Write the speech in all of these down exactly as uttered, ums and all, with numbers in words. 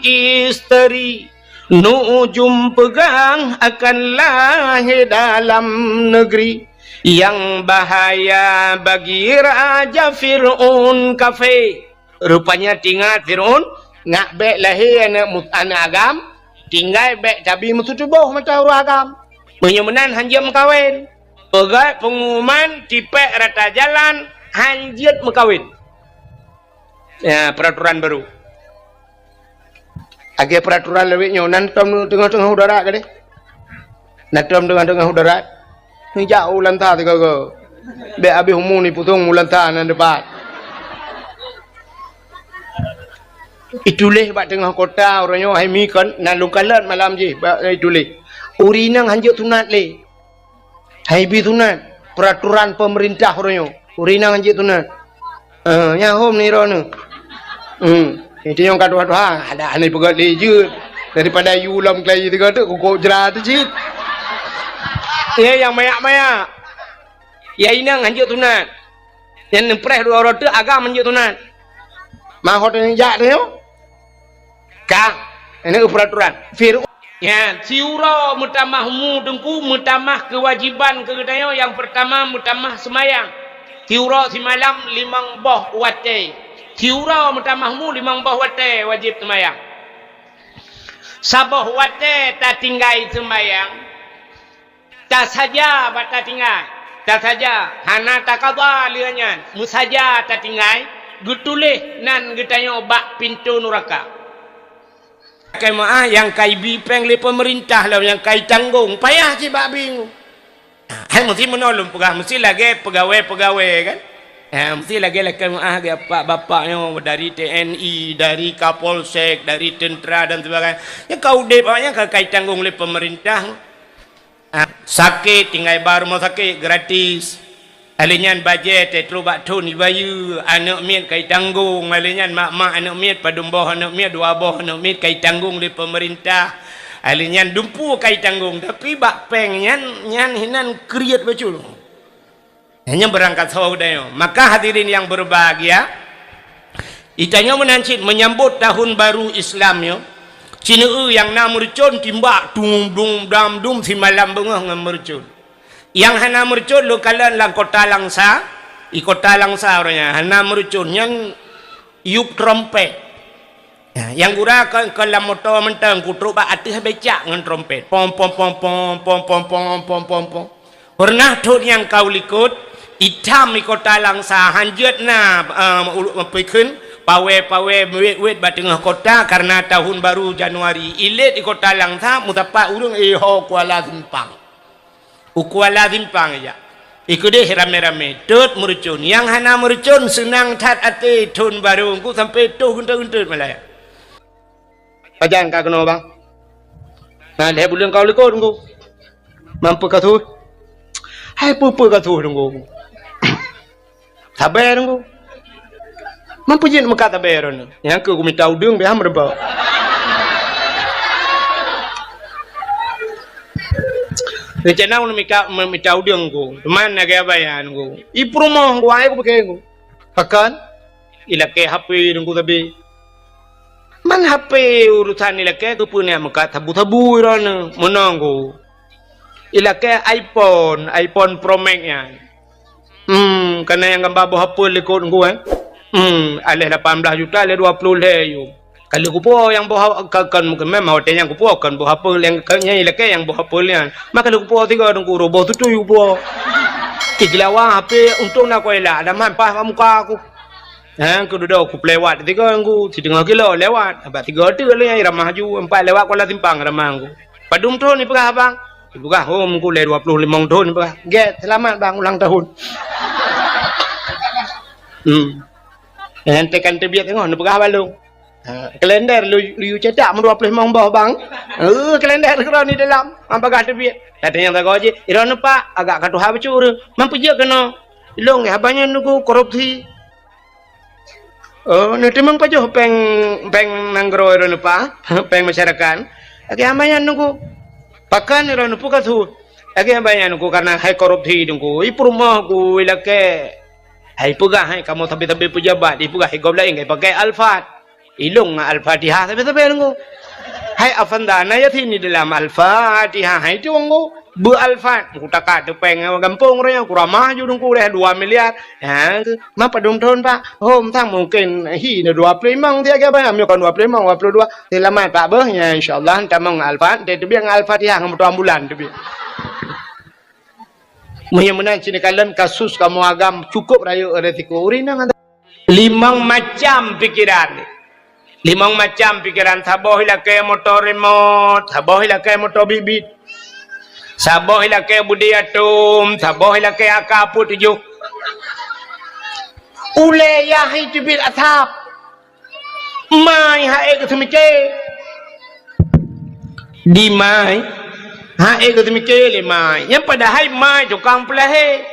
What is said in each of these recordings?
isteri, nu'ujum peugah akan lahé dalam negeri. Yang bahaya bagi raja Fir'aun kafé. Rupanya tingat Fir'aun, ngak bèk lahé aneuk mu-, aneuk agam, tinggai bèk tabi meututoboh mata ureueng agam. Meunyoe meunan hanjeuet meukawen. Peugah pengumuman tipèk rata jalan hanjeuet meukawen. Ya, peraturan baru. Lagèe peraturan lawét nyoe, nan tom teungoh-teungoh udara gadeh. Nan tom teungoh-teungoh udara. Nijak u lanta sigoe-goe. Bèk abéh umu ni pusong u lanta nan dipat. Ituléh bak teungoh kota uroe nyoe hai mi kon nan lôn kalon malam jih bak ituléh. Ureueng inong hanjeuet sunat lé. Hai bi sunat, peraturan pemerintah uroe nyoe. Ureueng inong hanjeuet sunat. Eh, nyan hom ni droeneuh. Hmm. Itu nyang ka tuha-tuha, ada aneh peugah lé jeuet. Daripada yu lom kelai tiga tu, kukok jerat tu cit. Ya, yang mayak-mayak. Ya, inong hanjeuet sunat. Yang neupreh dua orang tu, agam hanjeuet sunat. Mahot yang jak tu, nyo. Ka, ini peraturan. Fir-, ya, siuroe meutamah umu teungku, meutamah keuwajiban keu geutanyoe. Yang pertama, meutamah seumayang. Siuroe simalam limong boh watèe. Siuroe meutamah umu limong boh watèe wajéb seumayang. Saboh watèe tatinggai seumayang, tasaja bak tatinggai, tasaja, hana takaba lheueh nyan, meusaja tatinggai, geutuléh nan geutanyoe bak pintoe nuraka. Lakèe meu'ah nyang ka ibi pèng lé peumeurintah lom nyang ka itanggong, payah cit bak bingung. Hai meusti meunoe lôn peugah, meusti lagèe peugawèe-peugawèe kan? Ha, meusti lagèe lakèe meu'ah geuh bapak-bapak nyoe dari T N I, dari Kapolsek, dari tentera dan sebagainya. Nyang ka udép awaknyan ka, ka itanggong lé peumeurintah. Ah, sakét tinggai bak rumoh sakét gratis. Ahli nyan bajèe teuh trok bak thôn ibayeue, aneuk miet ka itanggong. Ahli nyan mak-mak aneuk miet, padum boh aneuk miet, dua boh aneuk miet ka itanggong lé peumeurintah. Ahli nyan dumpeue ka itanggong, tapi bak pèng nyan, nyan hinan kriet bacut. Nyan barangkasoe geutanyoe. Maka hadirin yang berbahagia, geutanyoe meunan cit menyambut tahun baru Islam nyoe. Cineue nyang na meureucon timbak dung dum dam dum simalam beungoh ngon meureucon. Nyang hana meureucon lôn kalon lam kota Langsa, di kota Langsa uroe nyan hana meureucon nyan yup trompet. Ya, nyang gura kon, kon lam moto mantong, kutrok bak ateueh becak ngon trompet. Pom, pom, pom. Pernah thon nyang ka u likot, itam di kota Langsa, hanjeuet na, eh, ulu-, peukheun, pawèe-pawèe, wét-wét bak teungoh kota, karena tahun baru Januari. Ilét di kota Langsa, meusapat ureueng, eh, ho Kuala Simpang. U Kuala Simpang ijak. Ikeudeh ramé-ramé, tot meureucon. Nyang hana meureucon seunang that até thon barô, engku sampoe toh geuntot-geuntot malèe. Pajan ka keunoe, bang? Na lhèe buleuen ka u likot, engku. Mampu ka tuh? Hai peue-peue ka tuh, engku. Sabe, engku. Mampu jeuet meukat sabe droeneuh. Nyang keu kumita udeueng beh meureumpok. Rencana ulôn mika, me-, mita udeueng ku. Teuma lagèe abaya ku. I peurumoh ku, ai ku pike ku. Pakon? Ilakèe H P dong ku sabe. Man H P urusan ilakèe ku peue nyan meukat sabu-sabu droeneuh. Meunong ku. Ilakèe iPhone, iPhone Pro Max nyan. Hmm, kana nyang gamba boh apel likot ngku, eh. Hmm, aléh lapan blah juta, aléh dua ploh lhèe yum. Ka lheueh kupo nyang boh a-, ka, kan, memang watèe nyan kupo, kan boh apel nyang, kan nyang ilakèe nyang boh apel nyan. Maka lheueh kupo tiga dengku, roboh tutui kupo. Igeulawa H P untông na koela, ada man paih bak muka aku. Ha, kududoe kupeuléwat tiga ngku, siteungoh kilo lewat. Bak tiga teuk lé nyang ramah aju, empat lewat Kuala Simpang ramah ngku. Padum thon ipeugah abang? Ipeugah, "Oh, meukulèe dua ploh limong thon," ipeugah. "Gèt, seulamat bang ulang tahun." Hmm. Nyan tekan teubiet teungoh neupeugah bak lôn. Ha, kalender lu, lu cetak meudua ploh limong boh bang. Eh, kalender keudroe di dalam. Am bagah teubiet. Datang nyang sagoe jih, "Droeneuh Pak, agak ka tuha bacut ureueng. Man peue jeuet keunoe?" "Lôn, haba nyan nunggu korupsi." "Oh, neuteumeung pajoh pèng, pèng nanggroe droeneuh Pak, pèng masyarakat?" "Lagèe hamba nyan nunggu." "Pakon droeneuh peue ka su?" "Lagèe hamba nyan nunggu karena hai korupsi nunggu. I peurumoh ku ilakèe. Hai peugah hai kamoe sabe-sabe peujabat, ipeugah hai gob laén kai pakai Alphard." Ilong ngon Al-Fatihah sabe-sabe Teungku. Hai Afanda, na Yasin di dalam Al-Fatihah. Hai tu Teungku. Beu Al-Fat. Ku takat teupeng ngon gampông ureueng nyan. Ku ramah ju Teungku deh dua miliar. Ha, ma padum thon, Pak? Hom sang mungkin hi na dua ploh limong dia ke, Pak. Ami kon dua ploh limong, dua puluh dua. Selamat, Pak, beuh. Ya, insya Allah, tamong Al-Fat. Dia teubiet ngon Al-Fatihah ngon moto ambulan teubiet. Meunyoe meunan cit neukalon kasus kamoe agam cukup rayeuk resiko. Ureueng inong ada limong macam pikiran. Limong macam pikiran, saboh ilakée moto remote, saboh ilakée moto bit-bit. Saboh ilakée budi atom, saboh ilakée A K empat tujoh. Ulée yah teubiet asap. Mai hai geuseumiké. Di mai hai geuseumiké lé mai. Nyang padahai mai tukang peulahé.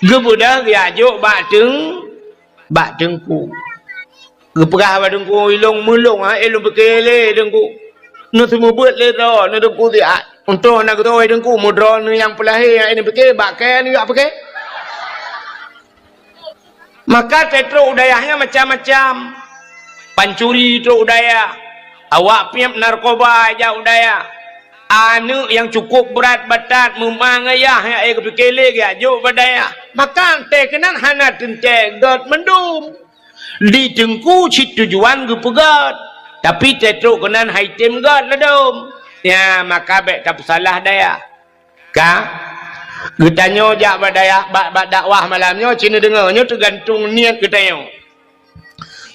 Geubeudôh geujak jok bak teung-, bak teungku. Geupeugah bak teungku, "Ilong meulong hai lôn piké lé teungku. Neuseumeubeuet lé droe, neu teungku siat. Untông na geutoe teungku, meudroe neu nyang peulahé hai neupiké, bak kée neujak piké." Maka teutrok u dayah nyan macam-macam. Pancuri trok u dayah. Awak piep narkoba jak u dayah. Aneuk nyang cukup brat batat meuma ngon yah nyang ék geupiké lé geujak jok bak dayah. Maka teuh keunan hana teuntée gét mandum. Di teungku cit tujuan geupeugét. Tapi teutrok keunan hai tem gét ladom. Nyan maka bék tapeusalah dayah. Ka? Geutanyoe jak bak dayah, bak, bak dakwah malam nyoe, ci neudeungoe, nyoe teugantung niet geutanyoe.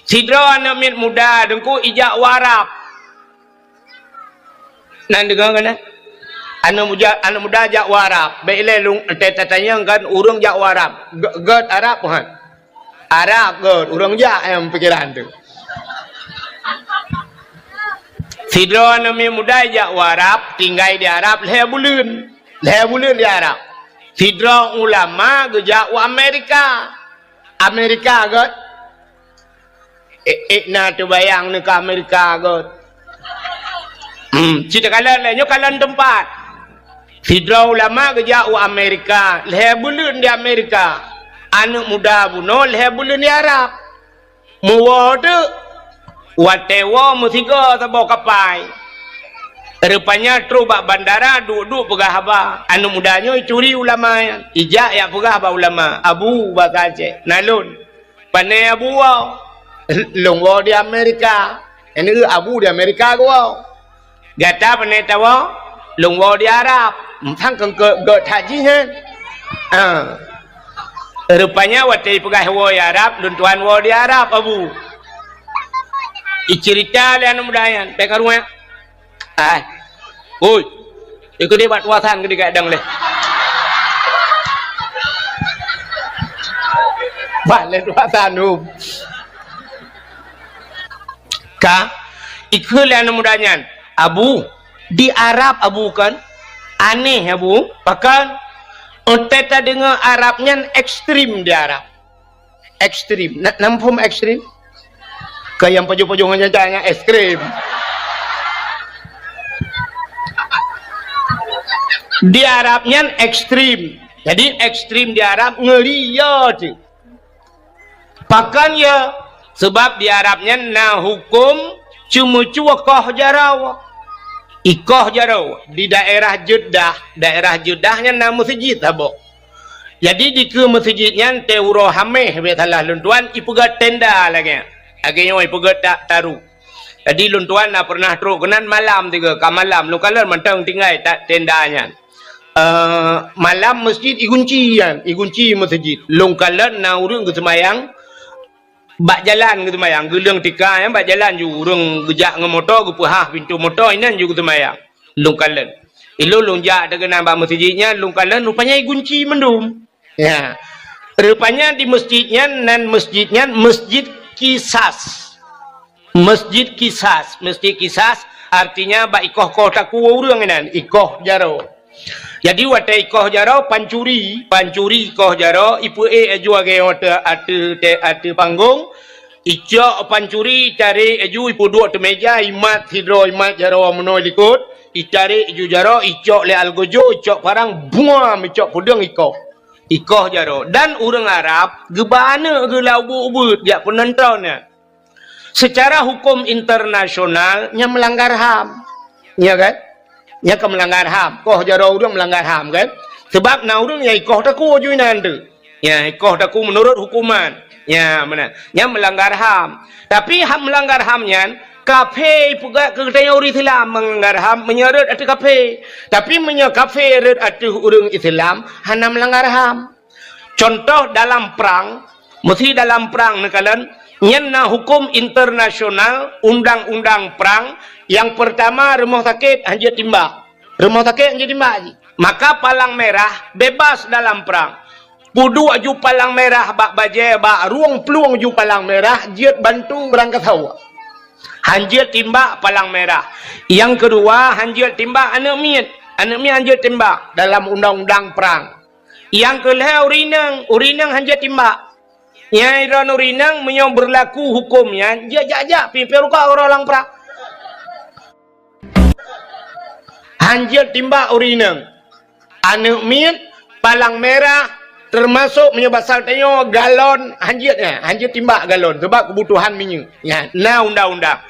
Sidroe aneuk miet muda teungku ijak u Arab. Na neudeungoe kan? Aneuk muda, aneuk muda jak u Arab. Bék ilée lôn, ta-, tatanyong kan ureueng jak u Arab. Gét, gét Arab, bukan? Arab gét, ureueng jak nyang pikiran tu. Sidroe aneuk miet muda jak u Arab, tinggai di Arab lhée buleuen. Lhée buleuen di Arab. Sidroe ulama geujak u Amerika. Amerika gét. Ék, ék na teubayang neuh ka Amerika gét. Hmm, ci takalon lé, nyoe kalon teumpat. Sidroe ulama geujak u Amerika, lhée buleuen di Amerika. Aneuk muda bunoe lhée buleuen di Arab. Meuwoe teuk, watée woe meusigoe saboh kapai. Rupanya trok bak bandara, duek-duek peugah haba. Aneuk muda nyoe ituri ulama nyan. Ijak jak peugah bak ulama, "Abu, basa Aceh, na lôn." "Pané Abu woe?" "Lôn woe di Amerika." "Nyan abu di Amerika geuwoe?" "Gata pané tawoe?" "Lôn woe di Arab." Sang keu gét that jih nyan. Ha. Rupanya watée ipeugah woe di Arab, lôn tuan woe di Arab, Abu. Iceurita lé aneuk muda nyan, bék karueng. Ai. Oi. Ikeu deh bak tuasan keu digadang leh. Bak lé tuasan hom. Ka, ikeu lé aneuk muda nyan, "Abu, di Arab Abu kan? Aneh Abu, pakon? Watée tadeungoe Arab nyan ekstrem di Arab." Ekstrem. Na, na muphom ekstrem? Keu nyang pajoh-pajoh ngon nyan, nyan es krim. Di Arab nyan ekstrem. Jadi ekstrem di Arab ngeuri ya tu. Pakon ya? Sebab di Arab nyan na huköm ceumeucue koh jaroe. Ikoh jaroe di daerah Jeddah, daerah Jeddah nyan na meuseujid saboh. Jadi dikeue meuseujid nyan teuh uroe Hameh, bék salah lôn tuan, ipeugét tenda lagée nyan. Lagée nyoe ipeugét ta-, taru. Jadi lôn tuan na peureunah trok keunan malam tiga, ka malam lôn kalon mantong tinggai ta-, tenda nyan. Eh, malam meuseujid igunci nyan, igunci meuseujid. Lôn kalon na ureuëng geuseumayang, bak jalan geuseumayang, geuleueng tika nyan bak jalan ju ureuëng geujak ngon moto, geupeuhah pintoe moto, inan ju geuseumayang. Lôn kalon. Ilôn lôn jak teuh keunan bak meuseujid nyan, lôn kalon rupanya igunci mandum. Ya. Rupanya di meuseujid nyan, nan meuseujid nyan Meuseujid Kisas. Meuseujid Kisas, Meuseujid Kisas artinya bak ikoh-koh takue ureuëng inan, ikoh jaroe. Jadi watée ikoh jaroe pancuri, pancuri ikoh jaroe, ipeuék laju lagée nyoe ateueh, ateueh, ateueh panggong, icok pancuri, itarek laju, ipeuduek ateueh meja, imat sidroe, imat jaroe meunoe likot, itarek laju jaroe, icok lé algojo, icok parang, buam, icok peudeueng ikoh. Ikoh jaroe. Dan ureuëng Arab geuba aneuëk geuh lam ubeuet-ubeuet, jak peunonton nyan. Seucara huköm internasional, nyan meulanggar ham. Ya kan? Nyan ka meulanggar ham. Koh jaroe ureuëng meulanggar ham kan? Sabab na ureuëng nyang ikoh takue ju inan teuh. Ya, ikoh takue meunurot huköman. Ya, meunan. Nyan meulanggar ham. Tapi ham meulanggar ham nyan, kafé ipeugah keu geutanyoe ureuëng Islam meulanggar ham meunyoe rhot ateueh kafé. Tapi meunyoe kafé rhot ateueh ureuëng Islam, hana meulanggar ham. Contoh dalam prang, meusi dalam prang neukalon, nyan na huköm internasional, undang-undang prang, nyang peurtama rumoh sakét hanjeuet timbak. Rumoh sakét hanjeuet timbak jih. Maka palang merah bebas dalam prang. Peuduek ju palang merah bak bajée, bak rueng plueng ju palang merah, jeuet bantu beurangkasoe. Hanjeuet timbak palang merah. Nyang keudua, hanjeuet timbak aneuëk miet. Aneuëk miet hanjeuet timbak dalam undang-undang prang. Nyang keu lhée ureuëng inong, ureuëng inong hanjeuet timbak. Nyang droeneuh ureuëng inong meunyoe beurlaku huköm nyan, jeuet jak-jak pih, pih ruka uroe lam prang. Hanjeuet timbak ureuëng inong. Aneuëk miet, palang merah, teumasok meunyoe basa tanyoe galon, hanjeuet nyan, hanjeuet timbak galon, sabab keubutuhan minyeuk. Nyan, na undang-undang.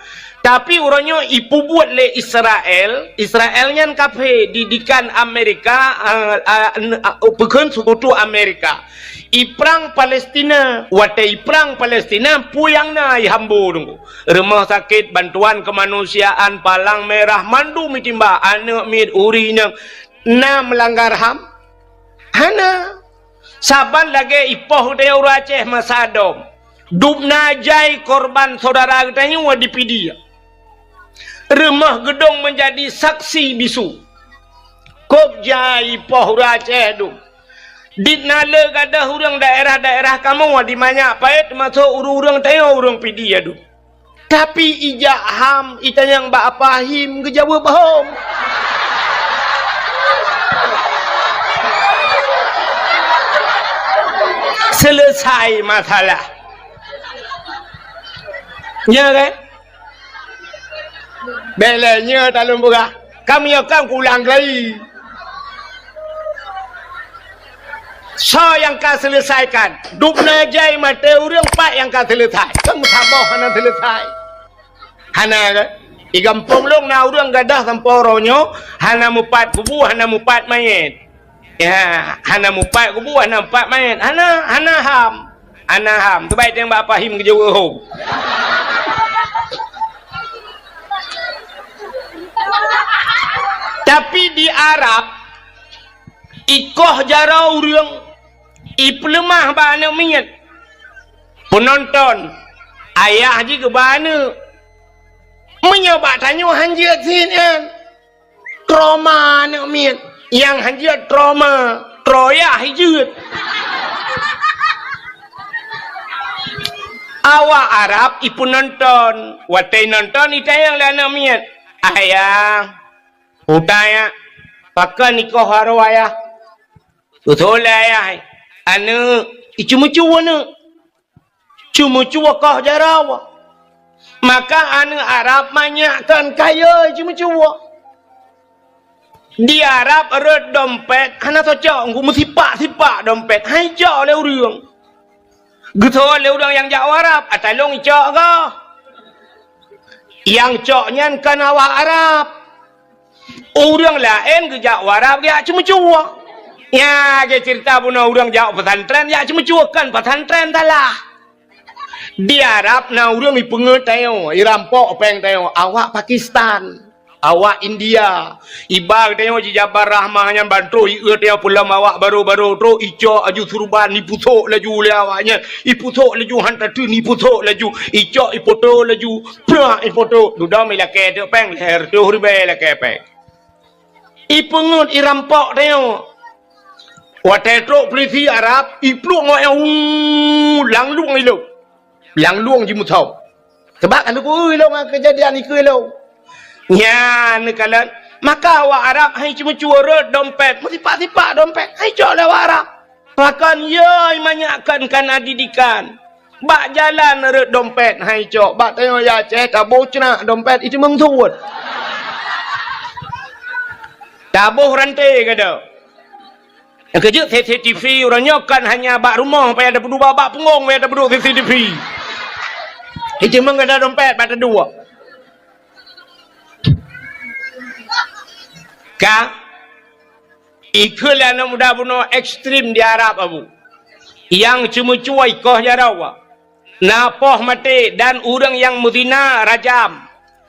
Tapi uroe nyoe ipeubuet lé Israel, Israel nyan kafé, didikan Amerika, eh, eh, n-, eh, peukheun seukutu Amerika. Iprang Palestina, watée iprang Palestina, peue nyang na ihambo teungku. Rumoh sakét, bantuan keumanusiaan, palang merah, mandum itimbak, aneuëk miet, ureuëng inong, na meulanggar ham? Hana. Saban lagée ipoh geutanyoe ureuëng Aceh masa dom. Dubna jai korban syedara geutanyoe di Pidie. Rumoh geudong meunjadi saksi bisu. Kôb jai ipoh ureuëng Aceh dum. Dit na le gadôh ureuëng daerah-daerah kamoe di Manyak Payet, teumasok ureuëng-ureuëng tanyoe ureuëng Pidie dum. Tapi ijak ham itanyong bak Apa Him geujaweueb hom. Selesai masalah. Nya kan? Bèk lé nyoe talôn peugah. Ka meunyoe kan kulang kali. Soe nyang ka seuleusaikan? Dubna jai maté ureuëng, pat nyang ka seuleusai? Kan meusaboh hana seuleusai. Hana kan? Di gampông lôn na ureuëng gadôh sampoe uroe nyoe hana mupat kubu, hana mupat manyét. Ya, hana mupat kubu, hana mupat manyét. Hana, hana ham. Hana ham. Teubai teueng bak Apa Him geujaweueb hom. Tapi di Arab, ikoh jaroe ureuëng, ipeuleumah bak aneuëk miet. Peunonton, ayah jih keu bak aneuëk. Meunyoe bak tanyoe hanjeuet sit nyan. Trauma aneuëk miet. Nyang hanjeuet trauma, troyah jeuet. Awak Arab ipeunonton, watée nonton itanyong lé aneuëk miet, "Ayah, utanyong, pakon ikoh jaroe ayah?" Beutôi lé ayah, aneuëk, iceumeucue aneuëk. Ceumeucue koh jaroe. Maka aneuëk Arab manyak kon kayée ceumeucue. Di Arab rhot dompet hana tacok, meusipak-sipak dompet, han icok lé ureuëng. Geuteupeue lé ureuëng nyang jak u Arab, ata lôn icok goh. Nyang cok nyan kon awak Arab. Ureuëng laén geujak u Arab geujak ceumeucue. Nya, geuceurita bunoe ureuëng jak u pesantren jak ceumeucue, kon pesantren salah. Di Arab na ureuëng ipeungeut tanyoe, irampok péng tanyoe, awak Pakistan, awak India. Iba tanyoe jijabar rahmah nyan ban troh ieu tanyoe peulom awak barô-barô troh icok aju surban ipusok laju lé awak nyan. Ipusok laju han tateun ipusok laju. Icok ipoto laju. Prak ipoto. Dudoe ilakée teuk péng, lhée reutôh ribée ilakée péng. Ipeungeut irampok tanyoe. Watée trok peulisi Arab, iplueng awak nyan, uu, langlueng ilong. Langlueng jimusau. Sabab ka neukui ilong ngon keujadian ikeu ilong. Nyan neukalon, maka awak Arab han iceumeucue rhot dompet, meusipak-sipak dompet, han icok lé awak Arab. Pakon yö manyak kon kana didikan. Bak jalan rhot dompet han icok, bak tanyoe ya Aceh taboh ceunak dompet iteumeung suet. Taboh ranté gata. Nyang keujeuet C C T V uroe nyoe kon hanya bak rumoh payah tapeuduek, bak punggong payah tapeuduek C C T V. Itu meugadôh dompet bak teuduek. Ka, ikheun lé aneuk muda bunoe ekstrem di Arab, Abu. Nyang ceumeucue ikoh jaroe. Na poh maté dan ureuëng nyang meuzina rajam.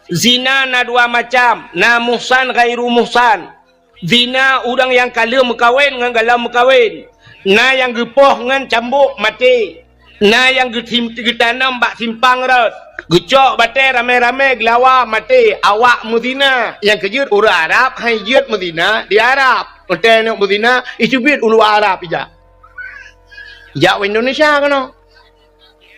Zina na dua macam, na muhsan ghairu muhsan. Zina ureuëng nyang ka lheueh meukawen ngon gohlom meukawen. Na nyang geupoh ngon cambôk maté. Na nyang geutim-, geutanom bak simpang rot. Geucok batée ramé-ramé geulawa maté. Awak meuzina. Nyang keujeuet ureuëng Arab hai jeuet meuzina di Arab. Watée neuk meuzina, icubit u luwa Arab ijak. Jak u Indonesia keunoe.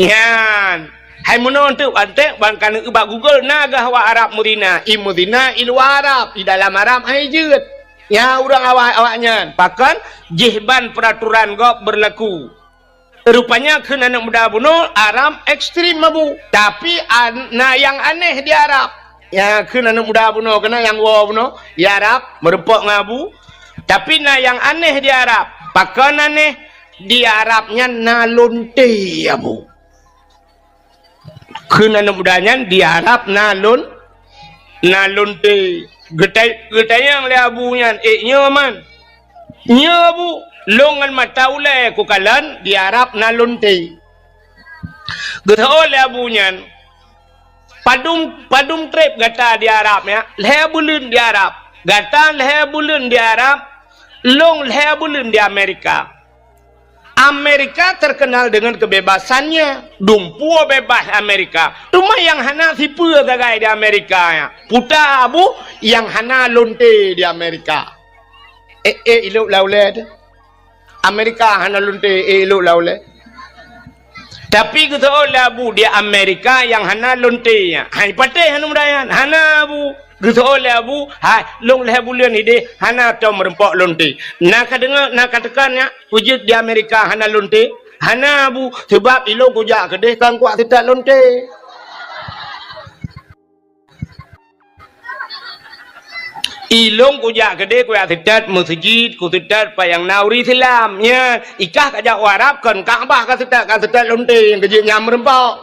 Nyan. Hai meunoe teuk antek ban ka neueu bak Google na gah awak Arab meuzina. I meuzina i luwa Arab, i dalam Arab hai jeuet. Nya ureuëng awak, awak nyan. Pakon jih ban peuraturan gob beurlaku. Rupanya kheun aneuk muda bunoe Arab ekstrem, Abu. Tapi an-, na nyang aneh di Arab. Nya kheun aneuk muda bunoe keunan nyang woe bunoe, di Arab meureumpok ngon Abu. Tapi na nyang aneh di Arab. Pakon aneh? Di Arab nyan na lonte, Abu. Kheun aneuk muda nyan di Arab na lon-, na lonte. Geutai-, geutanyong lé Abu nyan, "Eh, nyoe man?" "Nyoe, Abu, lôn ngon mata ulée kukalon di Arab na lonte." Geuteu'oh lé Abu nyan, "Padum, padum treb gata di Arab, ya?" "Lhée buleuen di Arab." "Gata lhée buleuen di Arab, lôn lhée buleuen di Amerika." Amerika terkenal dengan kebebasannya. Dumpeue bebas Amerika. Teuma nyang hana sipeue sagai di Amerika nyan. Peue ta, Abu, nyang hana lonte di Amerika. Eh, eh, ilok laulée tu. Amerika hana lonte, eh, ilok laulée. Tapi geuteu'oh lé Abu di Amerika nyang hana lonte nyan. Hai patéh hana mudayan. Hana, Abu. Geuteu'oh lé Abu, hai, lôn lhée buleuen ideh hana tom meureumpok lonte. Na ka deungoe, na ka teuka nyan, peujeuet di Amerika hana lonte? Hana, Abu, sabab ilôn kujak keudeh kan kuat seutat lonte. Ilôn kujak keudeh kuat seutat meuseujid, kuseutat pat nyang na ureuëng Islam. Nya, ikah kajak u Arab kon Ka'bah kaseutat, kaseutat lonte nyang keujeuet nyan meureumpok.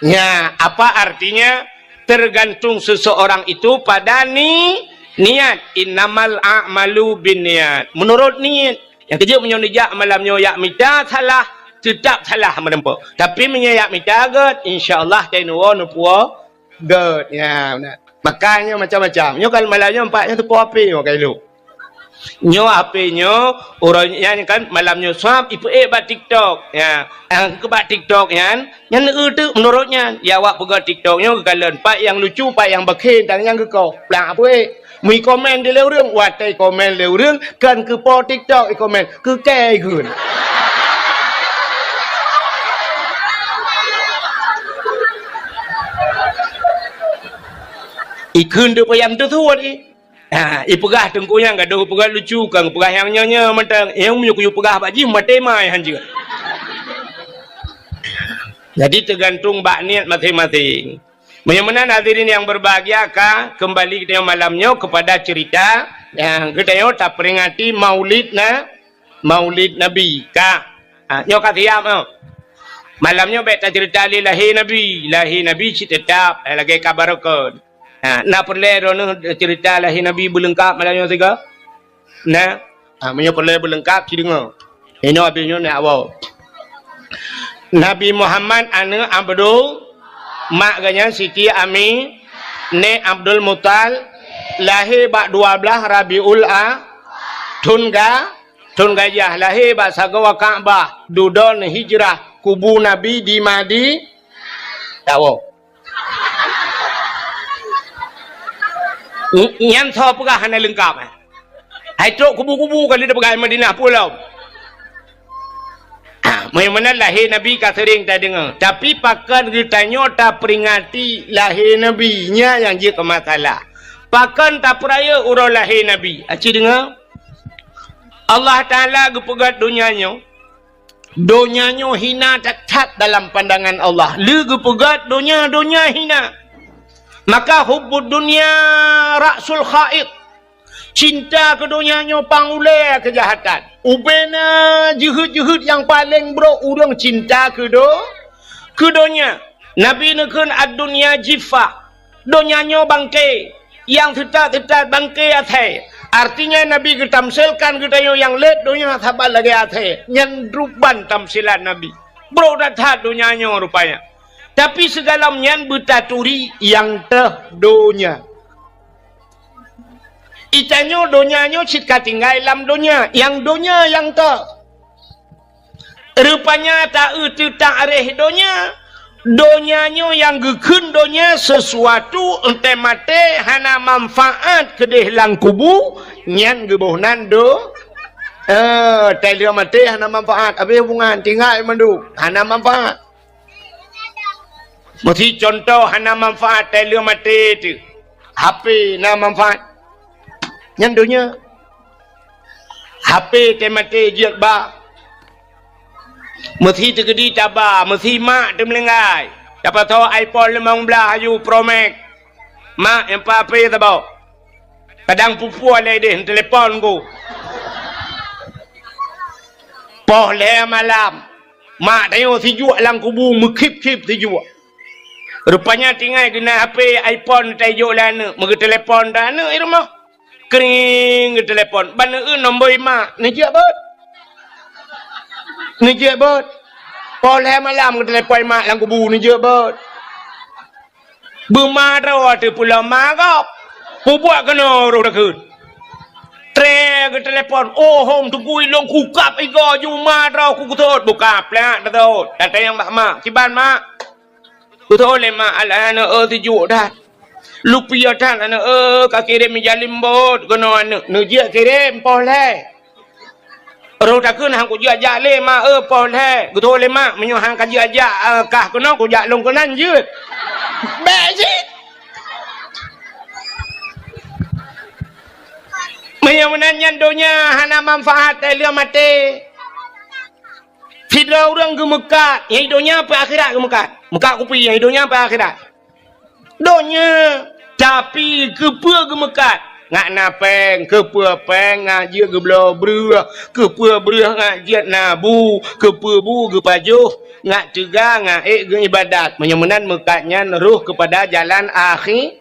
Nya, apa artinya? Tergantung seseorang itu pada ni-, niat. Innamal a'malu binniyat. Menurut niet. Nyang keujeuet meunyoe neujak malam nyoe jak mita salah, teutap salah meureumpok. Tapi meunyoe jak mita gét, insya Allah tai neuwoe neupuwoe gét. Ya, beuna. Makanya macam-macam. Nyoe kan malam nyoe empat nyoe teupoh api nyoe ka ilok. Nyoe H P nyoe, uroe nyan kan malam nyoe swab ipeuék bak TikTok. Ya, nyang keu bak TikTok nyan, nyan neueu teuk meunurot nyan. Ya, awak peugah TikTok nyoe geukalon, pat nyang lucu, pat nyang bakhen, tan nyang geukoh. Plang apeuék. Meu komen di lé ureuëng, watée komen lé ureuëng, kan keu po TikTok ikomen, keu kée ikheun. Ikheun teuk payah teusuet ih. Ha, ipeugah teungku nyang gadoh peugah lucu, kang peugah nyang nyoe-nyoe mantong. Nyang meunyoe kuyue peugah bak jih maté mai hanjeuet. Jadi teugantung bak niet maséng-maséng. Meunyoe meunan hadirin yang berbahagia ka kembali kita malam nyoe kepada cerita yang kita nyoe taperingati Maulid na, Maulid Nabi ka. Ha, nyoe ka siap nyoe. Malam nyoe bék tacerita lé lahé Nabi. Lahé Nabi cit teutap, eh, lagée ka barokon. Ha, na peureulée droeneueh cerita lahé Nabi beuleungkab malam nyoe sigoe? Na? Ha, meunyoe peureulée beuleungkab, ci deungoe. Inoe abéh nyoe nak woe. Nabi Muhammad aneuëk Abdul, mak geuhnyan Siti Ami, nèk Abdul Mutal, lahé bak dua blaih Rabiul A, thon ga-, thon gajah, lahé bak sagoe Ka'bah, dudoe hijrah, kubu Nabi di Madi-, tawoe. Nyan soe peugah hana leungkab, eh? Hai trok kubu-kubu ka lheueh peugah Madinah pulo. Ah, meunyoe meunan lahé Nabi ka seuring tadeungoe, tapi pakon geutanyoe taperingati lahé Nabi, nyan nyang jeuet keu masalah. Pakon tapeurayeuk uroe lahé Nabi? Aci deungoe, Allah Taala geupeugét donya nyoe, donya nyoe hina that-that dalam pandangan Allah. Lé geupeugét donya, donya hina. Maka hubbud dunya ra'sul khait. Cinta keu donya nyoe pang ulée keujahatan. Ubena jeuhet-jeuhet nyang paleng brok ureuëng cinta keu do-, keu donya. Nabi neukheun, "Ad-dunya jiffah." Donya nyoe bangke, nyang teutat-teutat bangke asèe. Artinya, Nabi geutamsilkan geutanyoe nyang lét donya saban lagèe asèe. Nyan ruban tamsilan Nabi. Brok that-that donya nyoe rupanya. Tapi sigohlom nyan beutaturi nyang teuh donya. Geutanyoe donya nyoe cit ka tinggai lam donya, nyang donya nyang teuh. Rupanya ta-eu teutareh donya, donya nyoe nyang geukheun donya sesuatu, 'oh watèe maté hana manfaat keudeh lam kubu, nyan geuboh nan do-, eh, watèe lheueh maté hana manfaat, habéh hubungan, tinggai mandum, hana manfaat. Meusi contoh hana manfaat, watèe lheueh maté teuh. H P na manfaat. Nyan donya. H P watèe maté jeuet ba. Meusi teukeudi taba, meusi mak teumeulinggai. Tapasoe iPhone limong blah aju Pro Max. Mak, nyang pat H P saboh. Kadang pue-pue lé deh, telepon ku. Poh lhèe malam. Mak tanyoe sijuek lam kubu, meukhip-khip sijuek. Rupanya tinggai geunan H P iPhone tajok lé aneuk, meugeuteulepon dah aneuk di rumoh. Kring geuteulepon, ban eu nombor mak, neujeuet beuet. Neujeuet beuet. Poh lhèe malam geuteulepon mak lam kubu, neujeuet beuet. Beuma droe teuh pulo ma gob. Peubuet keunoe roh takheun. Tré geuteulepon, "Oh, hom teungku ilôn kukab igoe ju ma droe kukusot." Buka plak tasot. Tatanyong bak mak, "Kiban mak?" Geutanyong lé mak, "Alah aneuk eu, sijuek that. Lupie that aneuk eu, ka kirém ija limbot keunoe aneuk." Neujeuet kirém poh lhèe. Roh takheun, "Han kujeuet jak lé mak eu, poh lhèe." Geutanyong lé mak, "Meunyoe han kajeuet jak, eh, kah keunoe, kujak lôn keunan jeuet." Bèk cit. Meunyoe meunan nyan donya hana manfaat, watèe lheueh maté. Sidroe ureueng geumeukat, nyang di donya peue akhirat geumeukat. Meukat kupi, nyang di donya peue akhirat. Donya, tapi keupeue geumeukat? Ngat na pèng, keupeue pèng ngat jeuet geubloe breueh, keupeue breueh ngat jeuet na bu, keupeue bu geupajoh, ngat teuga, ngat ék geuibadat. Meunyoe meunan meukat nyan roh keupada jalan akhi-,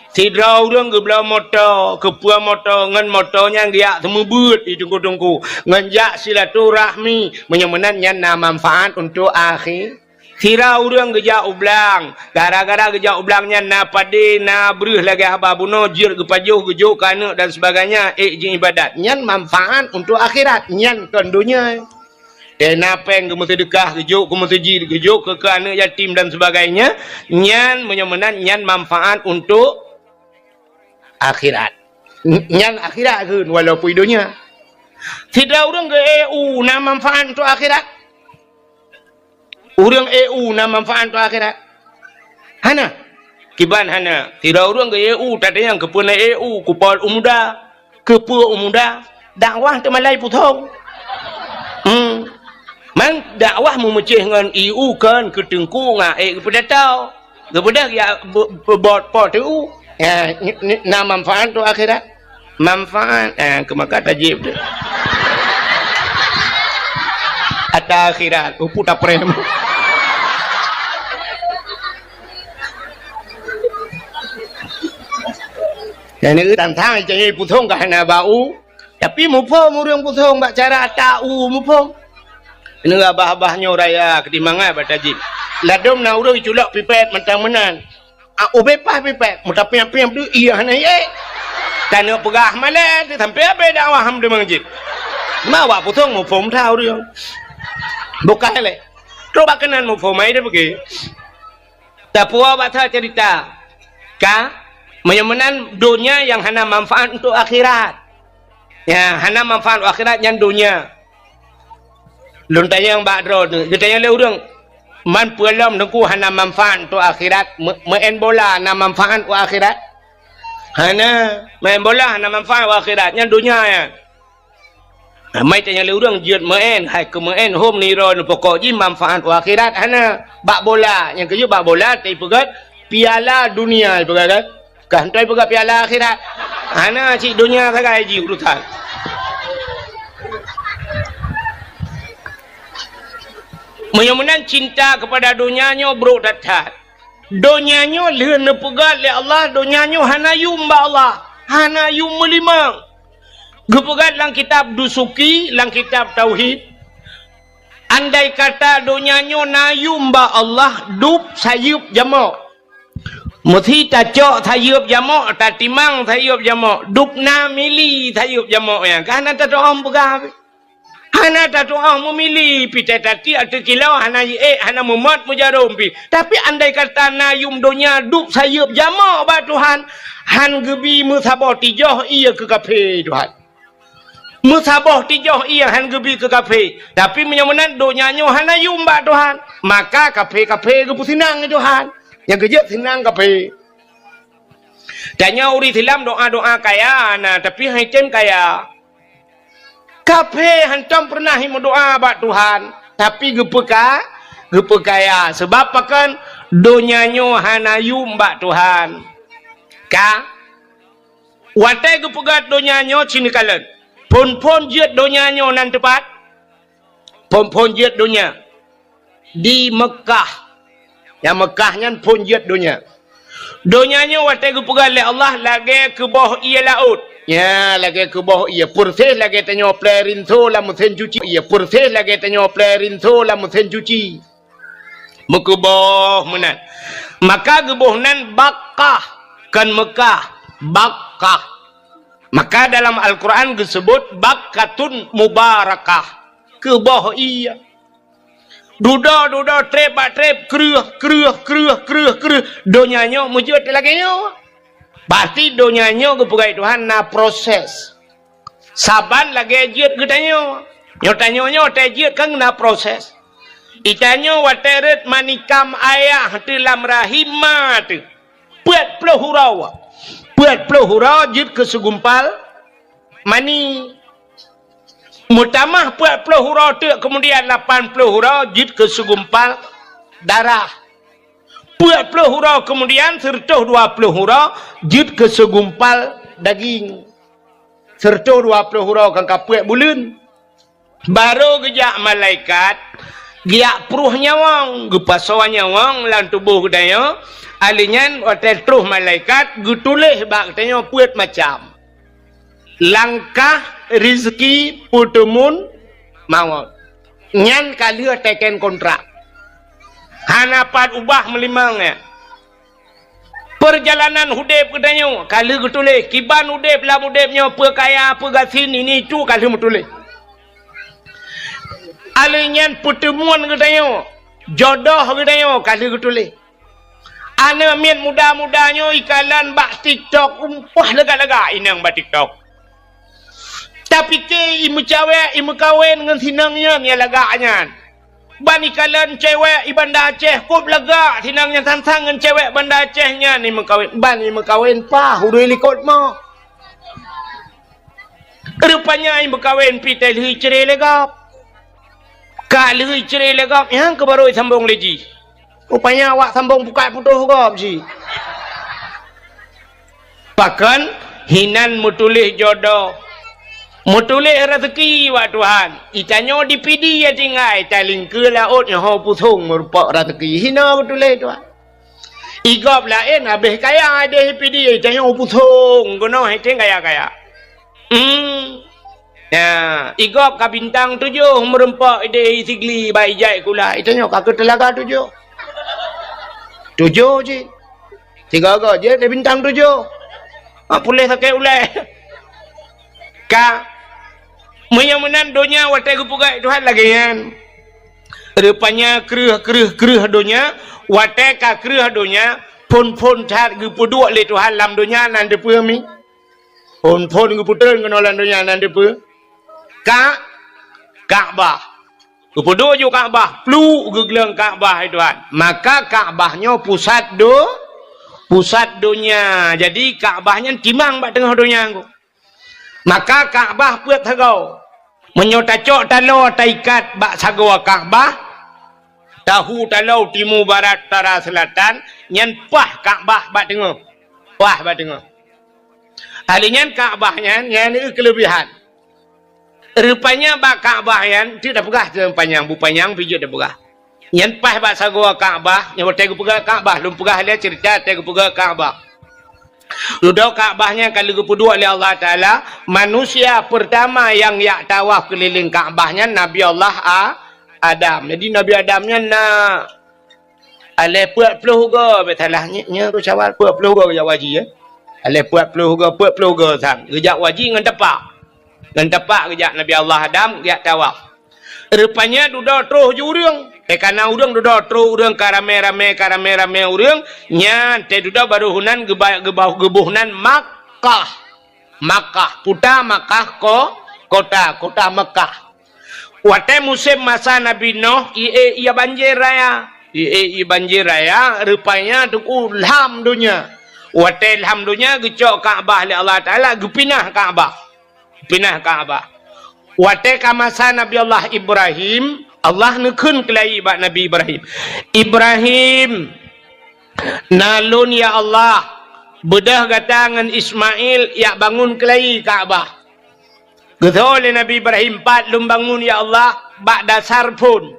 Sidroe ureueng geubloe moto, keupeue moto, ngon moto nyan geujak seumeubeuet di teungku-teungku, ngon jak silaturahmi, meunyoe meunan nyan na manfaat untuk akhi-, Sira ureueng geujak u blang, gara-gara geujak u blang nyan na padé, na breueh lagèe haba bunoe, jeuet geupajoh, geujok keu aneuk dan sebagainya, ék jiibadat. Nyan manfaat untuk akhirat, nyan kon donya. Eh, na pèng geumeuseudeukah, geujok keu meuseujid, geujok keu, keu aneuk yatim dan sebagainya, nyan meunyoe meunan nyan manfaat untuk akhirat. N-, nyan akhirat kheun, walaupun donya. Sidroe ureueng geu-E U na manfaat untuk akhirat? Ureueng E U na manfaat untuk akhirat? Hana. Kiban hana. Sidroe ureueng geu-E U, tatanyong keupeue na E U, kupol u muda. Keupeue u muda? Dakwah teumalai pusong. Hmm. Man dakwah meumeucéh ngon E U kon keu teungku ngon ék geupeudatau. Geubeudôh ya be-, be-, bot po teu. Ya, ni, ni, na manfaat tu akhirat. Manfaat, eh, keu maka tajib tu. Ata akhirat, upu taprem. Dan ni tantang janji pusong ka hana bau. Tapi muphom ureueng pusong bak cara ata u muphom. Neu abah-abah nyoe raya keudimangat bak tajib. Ladom na ureueng culok pipet mantong meunan. Ah, ubé pah pipet, meuta piam-piam tu iya hana ye. Taneuk peugah malèe, sampai abéh dakwah ham deungon jih. Ma awak pusong muphom that ureueng. Bukan lé. Trok bak keunan muphom ai dia pergi. Tapuwoe bak that cerita. Ka? Meunyoe meunan donya nyang hana manfaat untuk akhirat. Ya, hana manfaat akhirat nyan donya. Lôn tanyong bak droeneuh, geutanyong lé ureueng, "Man peue lom Teungku hana manfaat untuk akhirat? Me-, meu'en bola na manfaat untuk akhirat?" Hana, meu'en bola hana manfaat untuk akhirat, nyan donya nyan. Ramai tanyong lé ureueng jeuet meu'en, hai keu meu'en hom nirôn pokok jih manfaat u akhirat hana. Bak bola, nyang keujeuet bak bola teupeugah piala dunia ipeugah kan. Ka hantoi peugah piala akhirat. Hana cit donya sagai jih urusan. Meunyoe meunan cinta kepada donya nyoe brok that-that. Donya nyoe lheueh neupeugét lé Allah, donya nyoe hana yum bak Allah, hana yum meulimong. Geupeugét lam kitab Dusuki, lam kitab Tauhid, andai kata donya nyoe na yum bak Allah, dub sayeuep jamok. Meusi tacok sayeuep jamok, tatimang sayeuep jamok, dub na mili sayeuep jamok nyan, ka hana tatu'oh peugah. Hana tatu'oh meumili, pi tatiek ateueh kilô, hana jiék, hana meumot meujarom pi. Tapi andai kata na yum donya dub sayeuep jamok bak Tuhan, han geubi meusaboh tijoh ié keu kafé Tuhan. Meusaboh tijoh ié han geubi keu kafé. Tapi meunyoe meunan donya nyoe hana yum bak Tuhan, maka kafé-kafé geupeusinang lé Tuhan. Nyang keujeuet sinang kafé. Tanyoe ureuëng Islam doa-doa kaya na, tapi han tem kaya. Kafé hantom peureunah meudoa bak Tuhan, tapi geupeuka-, geupeukaya. Sabab pakon? Donya nyoe hana yum bak Tuhan. Ka? Watée geupeugét donya nyoe cit neukalon. Phon-phon jeuet donya nyoe nan teupat? Phon-phon jeuet donya. Di Meukah. Nyang Meukah nyan phon jeuet donya. Donya nyoe watée geupeugah lé Allah lagée keuboh ié laôt. Nya, lagée keuboh ié, peureséh lagée tanyoe plé rinso lam meusén cuci. Ié peureséh lagée tanyoe plé rinso lam meusén cuci. Meukeuboh meunan. Maka geuboh nan Bakkah, kon Meukah, Bakkah. Maka dalam Al-Quran geuseubut Bakkatun Mubarakah, keuboh ié. Dudoe-dudoe, treb bak treb, kreueh, kreueh, kreueh, kreueh, kreueh. Donya nyoe meujeuet lagée nyoe. Pasti donya nyoe geupeugah Tuhan na proses. Saban lagée jeuet geutanyoe. Nyoe tanyoe nyoe watée jeuet kan na proses. Itanyoe watée rhot manikam ayah teuh lam rahim ma teuh. Peuet ploh uroe. Peuet ploh uroe jeuet keu segumpal mani. Meutamah peuet ploh uroe teuk, keumudian lapan ploh uroe jeuet keu segumpal darah. Peuet ploh uroe keumudian, sireutôh dua ploh uroe jeuet keu segumpal daging. Sireutôh dua ploh uroe kan ka peuet buleuen. Barô geujak malaikat, geujak pruh nyawöng, geupasoe nyawöng lam tuboh geutanyoe. Alheuh nyan watée troh malaikat, geutuléh bak geutanyoe peuet macam. Langkah, rizki, peuteumun, mawöt. Nyan ka lheueh teken kontrak. Hana pat ubah meulimong nyan. Peurjalanan udeb geutanyoe ka lheueh geutuléh, kiban udeb lam udeb nyoe, peue kaya, peue gasien, ini itu ka lheueh meutuléh. Alheuh nyan peuteumuan geutanyoe, jodoh geutanyoe ka lheueh geutuléh. Aneuk miet muda-muda nyoe ikalon bak TikTok, umpah lagak-lagak inong bak TikTok. Tapike imeucawek, imeukawen ngon sinong nyan nyang lagak nyan. Ban ikalon cewek i Banda Aceh, kôb lagak sinong nyan sang-sang ngon cewek Banda Aceh nyan imeukawen. Ban imeukawen paih ureuëng likot mo. Rupanya imeukawen pi teuh lheueh icre lé gob. Ka lheueh icre lé gob, nyang keuh barô isambong lé jih. Rupanya awak sambong bukai putôh gob jih. Pakon? Hinan meutuléh jodoh, meutuléh raseuki bak Tuhan. Itanyoe di Pidie tinggai, talingkeue laôt nyoe ho pusong meurumpok raseuki. Hina meutuléh Tuhan. Igob laén habéh kaya ideh Pidie, itanyoe pusong keunoe hiteng kaya-kaya. Hmm. Nah, igob ka bintang tujoh meurumpok ideh Sigli bak ijai kula. Itanyoe ka keu teulaga tujoh. Tujoh cit. Tiga-tiga jeuet lé bintang tujoh. Ha, puléh sakét ulée. Ka. Meunyoe meunan donya watée geupeugah Tuhan lagée nyan. Rupanya kreueh, kreueh, kreueh donya, watée ka kreueh donya, phon-phon that geupeuduek lé Tuhan lam donya nan teupeue mi? Phon-phon geupeutreun keunoe lam donya nan teupeue? Ka-, Ka'bah. Geupeuduek ju Ka'bah, pluek geugleueng Ka'bah, hai Tuhan. Maka Ka'bah nyoe pusat do-, pusat donya. Jadi Ka'bah nyan timang bak teungoh donya nyoe. Maka Ka'bah peuet sagoe. Meunyoe tacok taloe taikat bak sagoe Ka'bah, tahu taloe timu barat utara seulatan, nyan paih Ka'bah bak teungoh. Paih bak teungoh. Ahli nyan Ka'bah nyan, nyan keuleubihan. Rupanya bak Ka'bah nyan, ti tapeugah teuh panyang, bu panyang pih jeuet tapeugah. Nyan paih bak sagoe Ka'bah, nyan watèe geupeugah Ka'bah, lôn peugah lé ceurita watèe geupeugah Ka'bah. Dudoe Ka'bah nyan ka lheueh geupeuduek lé Allah Taala, manusia peurtama nyang jak tawaf keulileng Ka'bah nyan Nabi Allah A-, Adam. Jadi Nabi Adam nyan na alèh peuet ploh goe, bèk salah, nyoe, nyoe rôh Syawal, peuet ploh goe geujak u haji, ya. Alèh peuet ploh goe, peuet ploh goe sang. Geujak u haji ngon tapak. Ngon tapak geujak Nabi Allah Adam, geujak tawaf. Rupanya dudoe troh ju ureueng. Eh, ka na ureueng dudoe troh ureueng ka ramé-ramé, ka ramé-ramé ureueng, nyan teuh dudoe barô heunan geuba-, geuba-, geuboh nan Makkah. Makkah, kuta Makkah ko-, kota, kota Makkah. Watèe musém masa Nabi Nuh, ié, ié banjir raya. Ié, ié banjir raya, rupanya teungku lham donya. Watèe lham donya geucok Ka'bah lé Allah Taala, geupinah Ka'bah. Pinah Ka'bah. Watèe ka masa Nabi Allah Ibrahim, Allah neukheun keulayi bak Nabi Ibrahim, "Ibrahim, na lôn ya Allah, beudôh gata ngon Ismail jak bangun keulayi Ka'bah." Geutho lé Nabi Ibrahim, "Pat lôn bangun ya Allah, bak dasar phon."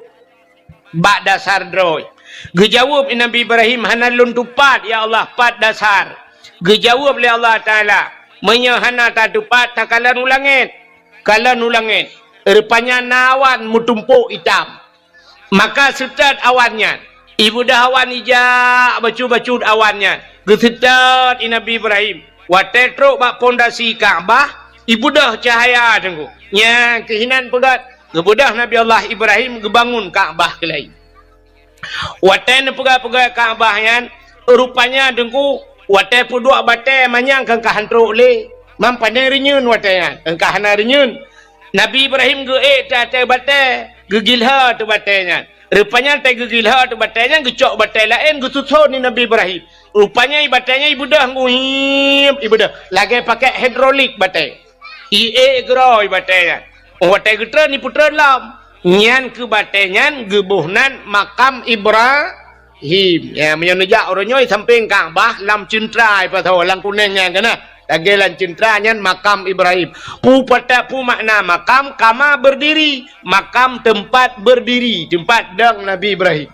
Bak dasar droe. Geujaweueb Nabi Ibrahim, "Hana lôn tupat, ya Allah, pat dasar." Geujaweueb lé Allah Taala, "Meunyoe hana tatupat, takalon u langét." Kalon u langét. Rupanya na awan meutumpôk itam. Maka seutôt awan nyan. Ibeudôh awan ijak bacut-bacut awan nyan. Geuseutôt i Nabi Ibrahim. Watèe trok bak pondasi Ka'bah, ibeudôh cahya teungku. Nyan keuh inan peugah Geubeudôh Nabi Allah Ibrahim geubangun Ka'bah keulai. Watèe neupeugah-peugah Ka'bah nyan, rupanya teungku, watèe peuduek batèe manyang keu ka han trok lé. Mam pane reunyeun watèe nyan, keu ka hana reunyeun. Nabi Ibrahim geuék teuh ateueh batèe, geugilhô teuh batèe nyan. Rupanya watèe geugilhô teuh batèe nyan, geucok batèe laén geususon di Nabi Ibrahim. Rupanya i batèe nyan ibeudôh ngui, ibeudôh. Lagèe pakèk hidrolik batèe. Iék keudroe batèe nyan. Watèe geutreun, ipeutreun lom. Nyan keuh batèe nyan geuboh nan makam Ibrahim. Ya, meunyoe neujak uroe nyoe sampéng Ka'bah lam ceuntra, ipasoe lam kunéng nyan keunan. Lagèe lam ceuntra nyan makam Ibrahim. Peue pata-, peue makna makam? Kama berdiri. Makam teumpat berdiri, teumpat dong Nabi Ibrahim.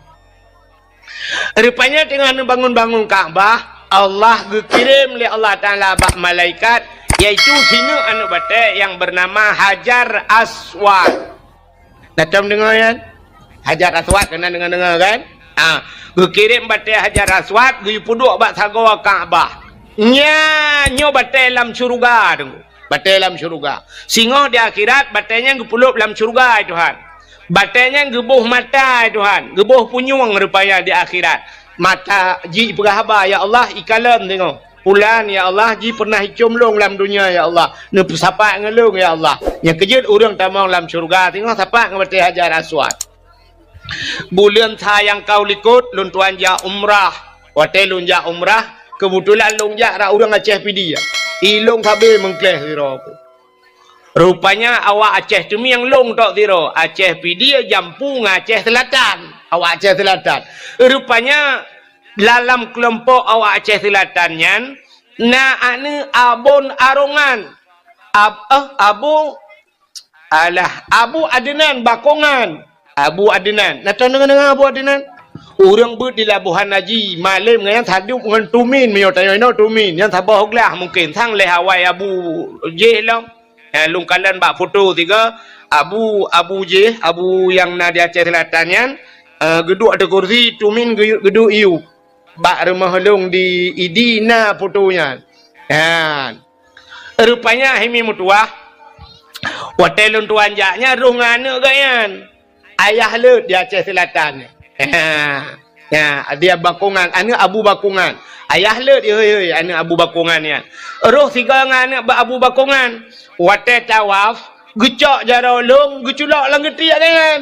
Rupanya teungoh neubangun-bangun Ka'bah, Allah geukirém lé Allah Taala bak malaikat, yaitu sineuk aneuk batèe nyang beunama Hajar Aswad. Na tom deungö nyan? Hajar Aswad, keunan deungö-deungö kan? Ha, geukirém batèe Hajar Aswad, geupeuduek bak sagoe Ka'bah. Nyan nyoe batèe lam syeuruga teungku. Batèe lam syeuruga. Singoh di akhirat, batèe nyan geupeulop lam syeuruga, hai Tuhan. Batèe nyan geuboh mata, hai Tuhan. Geuboh punyueng rupanya di akhirat. Mata jih peugah haba, "Ya Allah, ikalon singoh. Pulan, ya Allah, jih pernah icöm lôn lam dunia, ya Allah. Neupeusapat ngon lôn, ya Allah." Nyang keujeuet ureueng tamong lam syeuruga, singoh sapat ngon batèe Hajar Aswad. Buleuen sa nyang ka u likot, lôn tuan jak umrah. Watèe lôn jak umrah, keubeutulan lôn jak rot ureueng Aceh Pidie. I lôn sabe meungkléh sidroe. Rupanya awak Aceh Teumieng lôn tok sidroe, Aceh Pidie jampu ngon Aceh Seulatan. Awak Aceh Seulatan. Rupanya lam keulompok awak Aceh Seulatan nyan, na aneuk Abon Arongan. Ab-, eh, Abu Alah, Abu Adnan Bakongan. Abu Adnan. Na tom deungö-deungö Abu Adnan? Ureueng beuet di Labuhan Haji, malém ngon nyan sadub ngon Tumin, meunyoe tanyoe inoe Tumin, nyan saboh glah mungken, sang lhèe awai Abu jih lom. Eh, lôn kalon bak foto sigoe, Abu, Abu jih, Abu nyang na di Aceh Seulatan nyan, eh, geuduek ateueh kursi, Tumin geu-, geuduek iyup. Bak rumoh lôn di Idi na foto nyan. Nyan. Rupanya hai mi meutuwah, watèe lôn tuan jak nyan rôh ngon aneuk geuh nyan. Ayah leuet di Aceh Seulatan. Ya, dia Bakongan, aneuk Abu Bakongan. Ayah leuet, hei, hei, aneuk Abu Bakongan nyan. Rôh sigoe ngon aneuk Abu Bakongan. Watèe tawaf, geucok jaroe lôn, geuculok lam geutiek geuh nyan.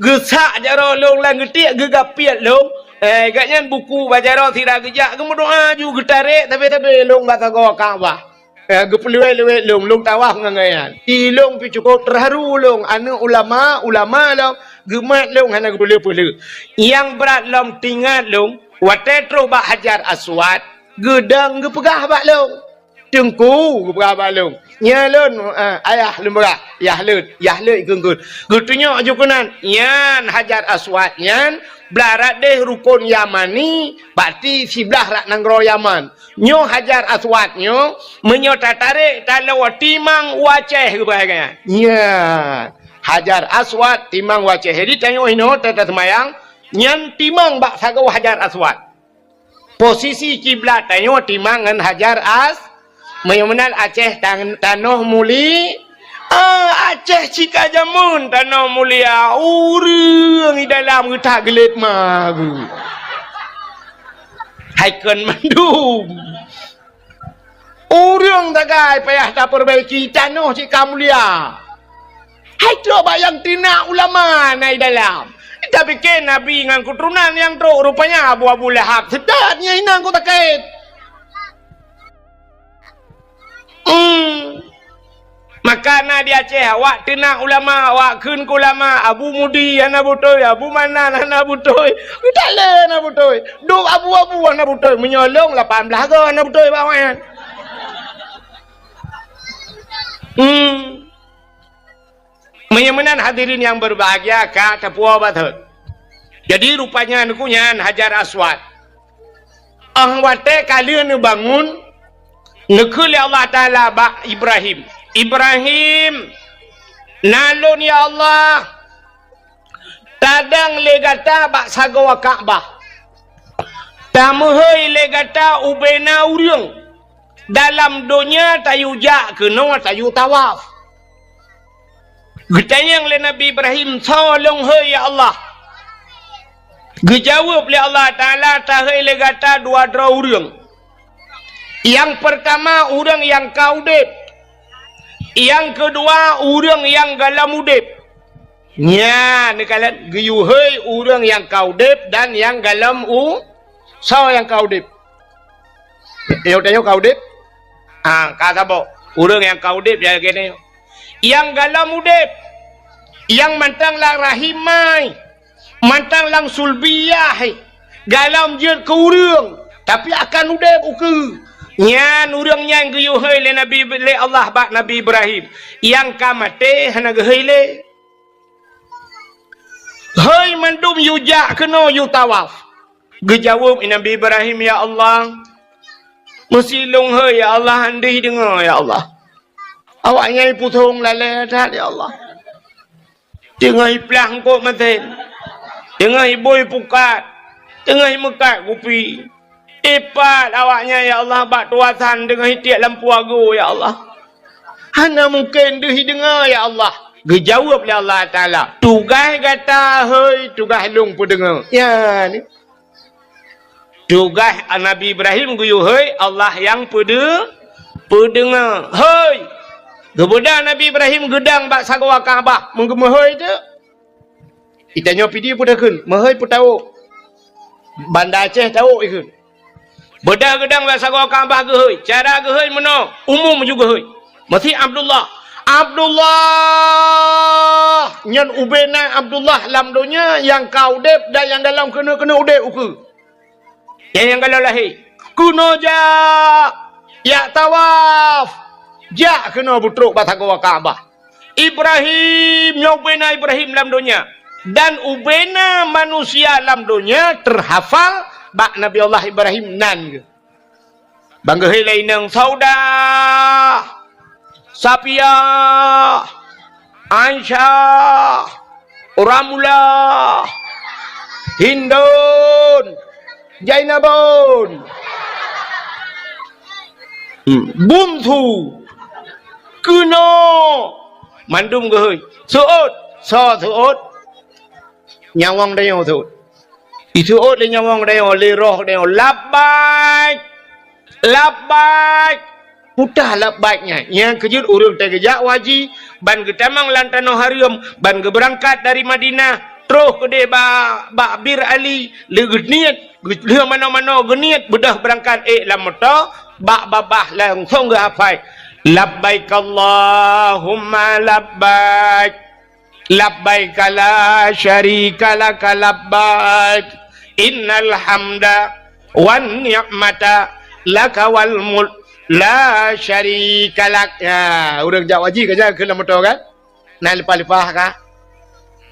Geusak jaroe lôn lam geutiek, geugapiet lôn. Eh, gobnyan buku bak jaroe sira geujak, geumeudoa ju geutarek sabe-sabe lôn bak sagoe Ka'bah. Eh, geupeuleuwet-leuwet lôn, lôn tawaf ngon gobnyan. I lôn pih cukôp teuharu lôn, aneuk ulama, ulama lôn, geumat lôn hana geupeuleueh-peuleueh. Nyang brat lom teuingat lôn, watèe trôh bak Hajar Aswad, geudong geupeugah bak lôn. Teungku, geupeugah bak lôn, "Nyan lôn, eh, ayah lôn peugah, yah lôn, yah lôn ikheun-kheun." Geutunyok ju keunan, nyan Hajar Aswad nyan blah rot deh rukon Yamani, berarti siblah rot nanggroe Yaman. Nyoe Hajar Aswad nyoe, meunyoe tatarek taloe timang u Aceh geupeugah nyan. Nyan Hajar Aswad timang u Aceh. Jadi tanyoe inoe ta-, taseumayang, nyan timang bak sagoe Hajar Aswad. Posisi kiblat tanyoe timang ngon Hajar As-, meunyoe meunan Aceh tan-, tanoh muli-, ah, Aceh cit ka jameun tanoh mulia, ureuëng di dalam geutak geulet magu. Hai kon mandum. Ureuëng sagai payah tapeubaiki, tanoh cit ka mulia. Hai trok bak nyang teunak ulama na di dalam. Tapike Nabi ngon keuturonan nyang trok, rupanya Abu, Abu Lahab. Seutôt nyan inong ku sakét. Hmm. Maka na di Aceh, awak teunak ulama, awak kheun keu ulama, Abu Mudi hana beutôi, Abu Manan hana beutôi. Geutak lé hana beutôi. Duek abu-abu hana beutôi, meunyoe lôn lapan blaih goe hana beutôi bak awaknyan. Hmm. Meunyoe meunan hadirin nyang berbahagia ka tapuwoe batot. Jadi rupanya neukheun nyan Hajar Aswad. Óh watée ka lheueh neubangun, neukheun lé Allah Taala bak Ibrahim, "Ibrahim, na lôn ya Allah, tadong lé gata bak sagoe Ka'bah. Tameuhôi lé gata ubena ureuëng dalam donya tayue jak keunoe tayue tawaf." Geutanyong lé Nabi Ibrahim, "Soe lôn hôi ya Allah?" Geujaweueb lé Allah Taala, "Tahôi lé gata dua droe ureuëng. Nyang peurtama ureuëng nyang ka udeb, nyang keudua ureuëng nyang gohlom udeb." Nyan neukalon geuyue hôi ureuëng nyang ka udeb dan nyang gohlom u-, soe nyang ka udeb? Yoh tanyoe ka udeb? Ah, ka saboh. Ureuëng nyang ka udeb ya keunoe. Nyang gohlom udeb, nyang mantong lam rahim mai, mantong lam sulbiyah, gohlom jeuet keu ureuëng, tapi akan udeb ukeue. Nyan ureuëng nyan geuyue hôi lé Nabi, lé Allah bak Nabi Ibrahim. Nyang ka maté hana geuhôi lé. Hôi mandum yue jak keunoe yue tawaf. Geujaweueb Nabi Ibrahim, "Ya Allah, meusi lôn hôi ya Allah, han deuh deungoe ya Allah. Awaknyan pusong lalée that ya Allah. Teungoh iplah eungkôt masén, teungoh ibui pukat, teungoh imeukat kupi. Ipat awaknyan ya Allah bak tuasan teungoh itiek lam puago ya Allah. Hana mungken deuh ideungoe ya Allah." Geujaweueb lé Allah Taala, "Tugaih gata hôi, tugaih lôn peudeungoe." Ya ni. Tugaih Nabi Ibrahim geuyue hôi, Allah nyang peudeu-, peudeungoe. Hôi! Geubeudôh Nabi Ibrahim geudong bak sagoe Ka'bah, meugeumeuhôi teuk. Itanyoe pidi peue takheun, meuhôi peutawök. Banda Aceh tawök ikheun. Beudôh geudong bak sagoe Ka'bah geuhôi. Cara geuhôi meunoe, umum ju geuhôi. Meusi Abdullah. Abdullah! Nyan ubena Abdullah lam donya nyang ka udeb dan nyang gohlom keuneuk-keuneuk udeb ukeue. Nyang, nyang gohlom lahé. Keunoe jak, jak tawaf. Jak keunoe beutrok bak sagoe Ka'bah. Ibrahim, nyoe ubena Ibrahim lam donya. Dan ubena manusia lam donya teuhafal bak Nabi Allah Ibrahim nan geuh. Ban geuhôi lé inong Saudah, Safiah, Aisyah, Ramlah, Hindun, Jainabun, hmm, Bungsu, keunoe, mandum geuhôi. Seuôt, soe seuôt? Nyawöng tanyoe seuôt. Iseuôt lé nyawöng tanyoe, lé roh tanyoe, "Labbaik! Labbaik!" Peue teuh labbaik nyan? Nyang keujeuet ureuëng teuh geujak haji, ban geutamong lam tanoh hareuem, ban geubeurangkat dari Madinah, troh keudeh ba-, bak Bir Ali, lé geuniet, geu-, lheueh manoe-manoe geuniet, beudôh beurangkat ék lam moto, bak babah langsong geuhafai, "Labbaik Allahumma labbaik." Labbaik la syarika laka labbaik. Innal hamda wan ni'mata laka wal mulk. La syarika lak. Ya, ureuëng jak haji ka nyan keu lam moto kan? Na leupah-leupah ka?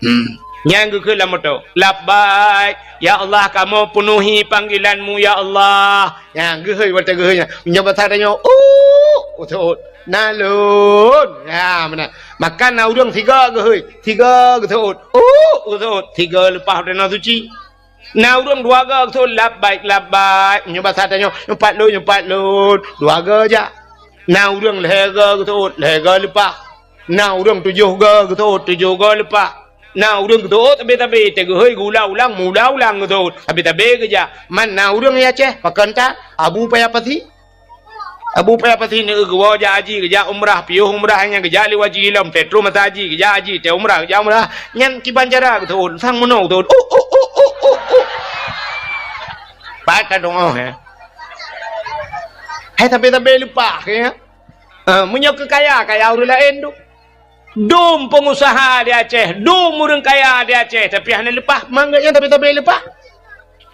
Hmm. Nyan geukheun lam moto. Labbaik, ya Allah, kamoe peunuhi panggilan-Mu, ya Allah. Nyan geuhôi watée geuhôi nyan. Nyoe basa tanyoe, "Uh, uteuôt." Na lôn. Ya, meunan. Maka na ureuëng sigoe geuhôi, sigoe geuteuôt. "Uh, uteuôt." Sigoe leupah watée na suci. Na ureuëng dua goe geuteuôt, "Labbaik, labbaik." Nyoe basa tanyoe, "Nyoe pat lôn, nyoe pat lôn." Dua goe jak. Na ureuëng lhée goe geuteuôt, lhée goe leupah. Na ureuëng tujoh goe geuteuôt, tujoh goe leupah. Na ureuëng geuteuôt tabe-tabe, teuh geuhôi geuulang-ulang, meuulang-ulang geuteuôt, tabe-tabe geujak. Man na ureuëng di Aceh, pakon that, Abu Paya Pasi. Abu Paya Pasi neu geuwoe jak haji, geujak umrah, piôh umrah nyang geujak lé haji lom, teuh troh masa haji, geujak haji, teuh umrah, geujak umrah. Nyan kiban cara geuteuôt, sang meunoe geuteuôt. Uh, uh, uh, uh, uh, uh. Pat ka dong oh, eh. Hai tabe-tabe leupah, ya. Ah, meunyoe keu kaya, kaya ureuëng laén tu. Dum peungusaha di Aceh, dum ureuëng kaya di Aceh, tapi hana leupah, mangat nyan tabe-tabe leupah.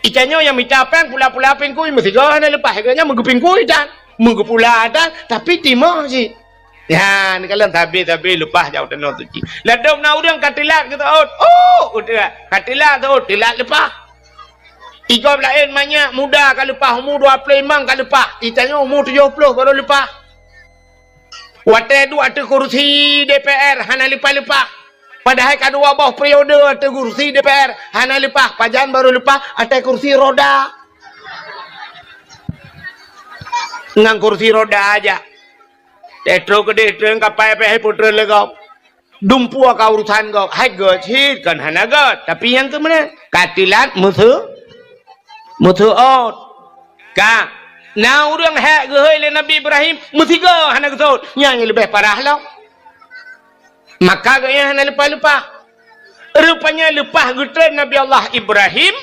Itanyoe nyang mita péng pula-pula pingkui meusigoe hana leupah, geuh nyan meugeupingkui tan, meugeupula tan, tapi timoh cit. Ya, neukalon tabe-tabe leupah jak u tanoh suci. Ladôm na ureuëng ka teulat geuteuôt, oh, udeuh, ka teulat teuôt, teulat leupah. Igob laén manyak muda ka leupah, umu dua ploh limong ka leupah, itanyoe umu tujoh ploh barô leupah. Watée duek ateueh kursi D P R hana leupah-leupah. Padahai ka dua boh periode ateueh kursi D P R hana leupah, pajan barô leupah ateueh kursi roda. Ngon kursi roda aja. Teuh troh keudeh treun kapai pih putreun lé gob. Dumpeue ka urusan gob, hai gét cit kon hana gét, tapi nyang keu meunan ka teulat meuseu-, meuseuôt. Ka na ureuëng hék geuhôi lé Nabi Ibrahim, meusigoe hana geuseuôt, nyan nyang leubeh parah lom. Maka geuh nyan hana leupah-leupah. Rupanya leupah geutreun Nabi Allah Ibrahim,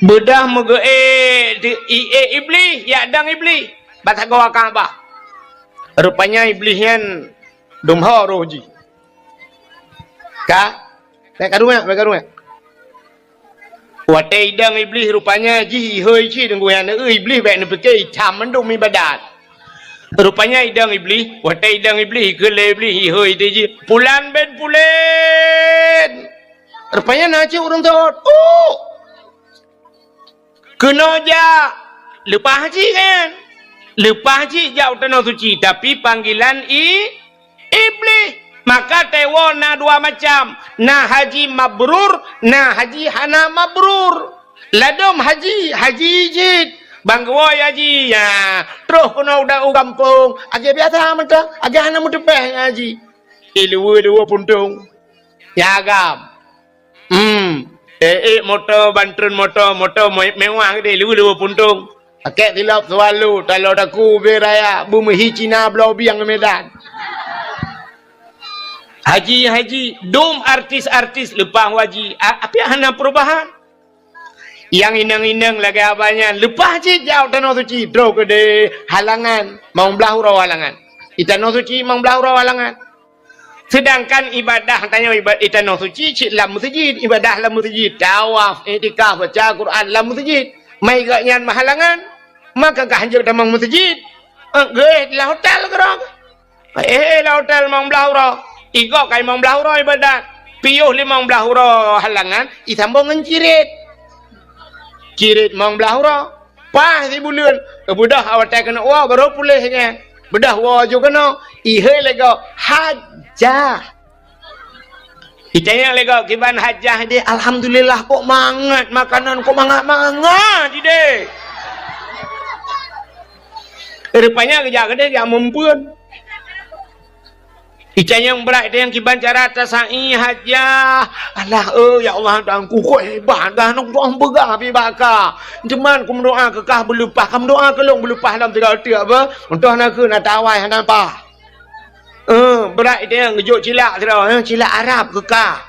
beudôh meugeuék di, iék Iblih, jak dong Iblih bak sagoe Ka'bah. Rupanya Iblih nyan dum ho roh jih. Ka? Bék karuek, bék karuek. Watée idong Iblih rupanya jih ihôi cit deungon nyan, Iblih bék neupike icam mandum ibadat. Rupanya idong Iblih, watée idong Iblih, ikheun lé Iblih ihôi teuh jih, "Pulan bin Pulan." Rupanya na cit ureuëng teuôt. Uh! Keunoe jak, leupah cit kan? Leupah cit jak u tanoh suci, tapi panggilan i-, Iblih. Maka teuôt na dua macam, na haji mabrur, na haji hana mabrur. Ladôm haji, haji cit. Ban geuwoe haji, ya, troh keunoe u gampông, lagée biasa mantong, lagée hana meuteupéh haji. Iluweue-luweue puntông. Ya agam. Hmm. Eh, eh, moto, ban treun moto, moto me-, mewah geude, leubeh-leubeh puntông. Pakèk silop Swallow, taloe daku ubé raya, beumeuhi Cina bloe bieng Medan. Haji, haji, dum artis-artis leupah haji, a-, apiak hana perubahan. Nyang inong-inong lagèe abah nyan, leupah cit jak u Tanoh Suci, droe keudeh halangan, limong blaih uroe halangan. Di Tanoh Suci limong blaih uroe halangan. Seudangkan ibadah tanyoe iba-, di Tanoh Suci cit lam meuseujid, ibadah lam meuseujid, tawaf, iktikaf, baca Quran lam meuseujid. Mai gobnyan meuhalangan, maka ka hanjeuet tamong meuseujid. Eh, geuéh lam hotel keudroe. Eh, lam hotel limong blaih uroe. Igob ka limong blaih uroe ibadat. Piôh limong blaih uroe halangan, isambong ngon cirit. Cirit limong blaih uroe. Paih sibuleuen, beudôh watèe keuneuk woe, barô puléh nyan. Beudôh woe ju keunoe, ihôi lé gob, hajjah. Itanyong lé gob, "Kiban hajjah deh?" "Alhamdulillah, kok mangat makanan, kok mangat-mangat ideh." Rupanya geujak keudeh, geujak meumpeuen. Itanyong brat, itanyong kiban cara tasa'i hajjah. "Alah, eh, ya Allah, Tuhanku, kok hebat, dah nong tuang peugah pi bak kah. Teuma kumeudoa keu kah beuleupah, ka meudoa keu lôn beuleupah lam tiga teuk, beh. Untôh na keu na tawai hana pah." Eh, brat itanyong geujok cilak sidroe, eh, cilak Arab keu kah.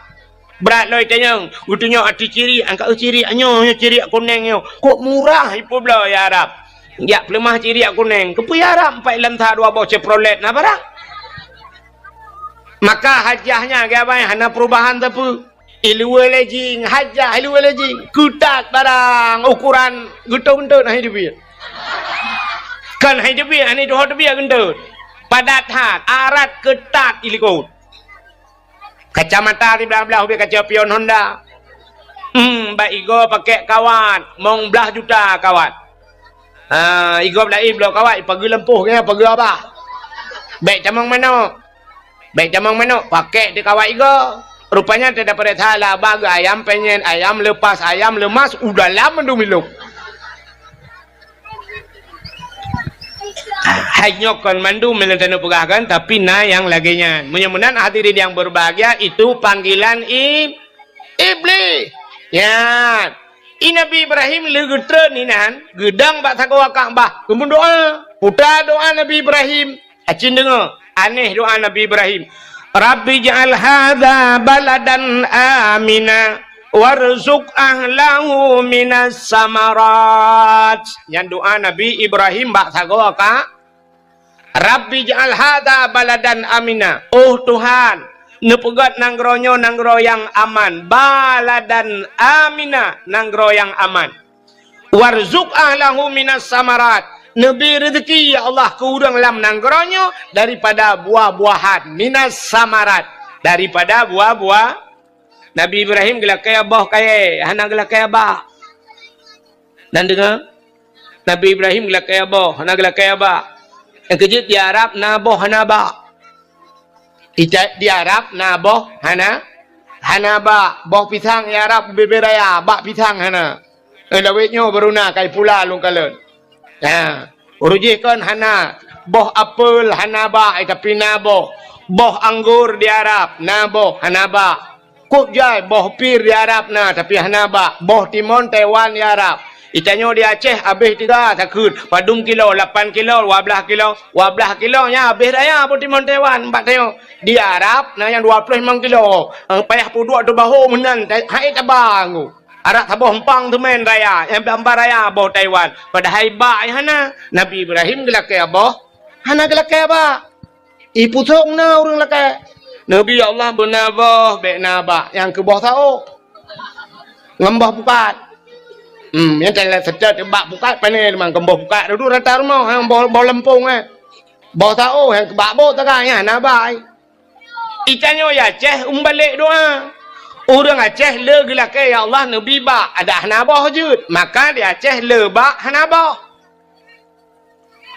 Brat lom itanyong, geutunyok ateueh cirik, angkat, "Eh, cirik, nyoe, nyoe cirik kunéng nyoe. Kok murah ipeubloe, ya Arab." Jak peuleumah cirik kunéng. Keupeue ya Arab, pai lam that dua boh Chevrolet na barang. Maka hajjah nyan, kiban hana perubahan sapeue. Iluweue lé jing, hajjah iluweue lé jing. Keutat barang, ukuran geutot-geutot na hidup. Kan hai teubiet, hana tuho teubiet geunteut. Padat that, arat keutat ilikot. Kacamata siblah-blah ubit kaca pion Honda. Hmm, bak igoe pakèk kawat, mong blah juta kawat. Ha, igoe laén bloe kawat, ipageue lampôh keunoe, pageue abah. Bèk tamong manok. Bèk tamong manok, pakèk di kawat igoe. Rupanya teudapat salah, abah geu ayam penyet, ayam lepas, ayam lemas, u dalam mandum ilok. Hai nyoe kon mandum nyang taneuk peugah kan, tapi na nyang lagèe nyan. Meunyoe meunan hadirin yang berbahagia, itu panggilan ib-, iblis. Nyan. I Nabi Ibrahim lheueh geutreun inan, geudong bak sagoe Ka'bah, geumeudoa. Peue doa Nabi Ibrahim? Acin deungö, aneh doa Nabi Ibrahim. "Rabbi ij'al hadza baladan amina warzuq ahlahu minas samarat." Nyan doa Nabi Ibrahim bak sagoe Ka-, "Rabbi ij'al hadza baladan amina." Oh Tuhan, neupeugöt nanggroe nyoe nanggroe nyang aman. Baladan amina, nanggroe nyang aman. "Warzuq ahlahu minas samarat." Neubri reuzeuki, ya Allah, keu ureuëng lam nanggroe nyoe daripada buah-buahan. Minas samarat, daripada buah-buah. Nabi Ibrahim geulakèe boh kayèe, hana geulakèe abah. Nan deungö? Nabi Ibrahim geulakèe boh, hana geulakèe abah. Nyang keujeuet di Arab na boh hana abah. Ita-, di Arab na boh hana, hana abah. Boh pisang di Arab ubé-bé raya, bak pisang hana. Eh, lawét nyoe baru na kai pula lôn kalon. Ha, ureuëng jih kon hana. Boh apel hana abah, eh, tapi na boh. Boh anggor di Arab, na boh, hana abah. Kok jai boh pir di Arab na, tapi hana abah. Boh timon Taiwan di Arab. Itanyoe di Aceh abéh tiga sakheut, padum kilo, lapan kilo, dua blah kilo. Dua blah kilo nyan abéh raya boh timon Taiwan bak tanyoe. Di Arab na nyang dua ploh limong kilo. Payah peuduek teubaho meunan, hai taba nggu. Arak saboh empang teumèn raya, nyang bak raya boh Taiwan. Padahai bak nyang hana. Nabi Ibrahim geulakèe boh, hana geulakèe bak. Ipusong na ureuëng lakèe. Nabi Allah beuna boh, bèk na bak nyang keu boh saôh. Ngon boh pukat. Hmm, nyang teulat seutôt bak pukat pané limang keu boh pukat dudu rata rumoh, ha, boh, boh leumpong, eh. Boh saôh nyang keu bak boh taga nyan na bak. Itanyoe di Aceh umbalek doa. Ureuëng Aceh le geulakèe, "Ya Allah, neubri bak," adak hana boh jeuet. Maka di Aceh le bak hana boh.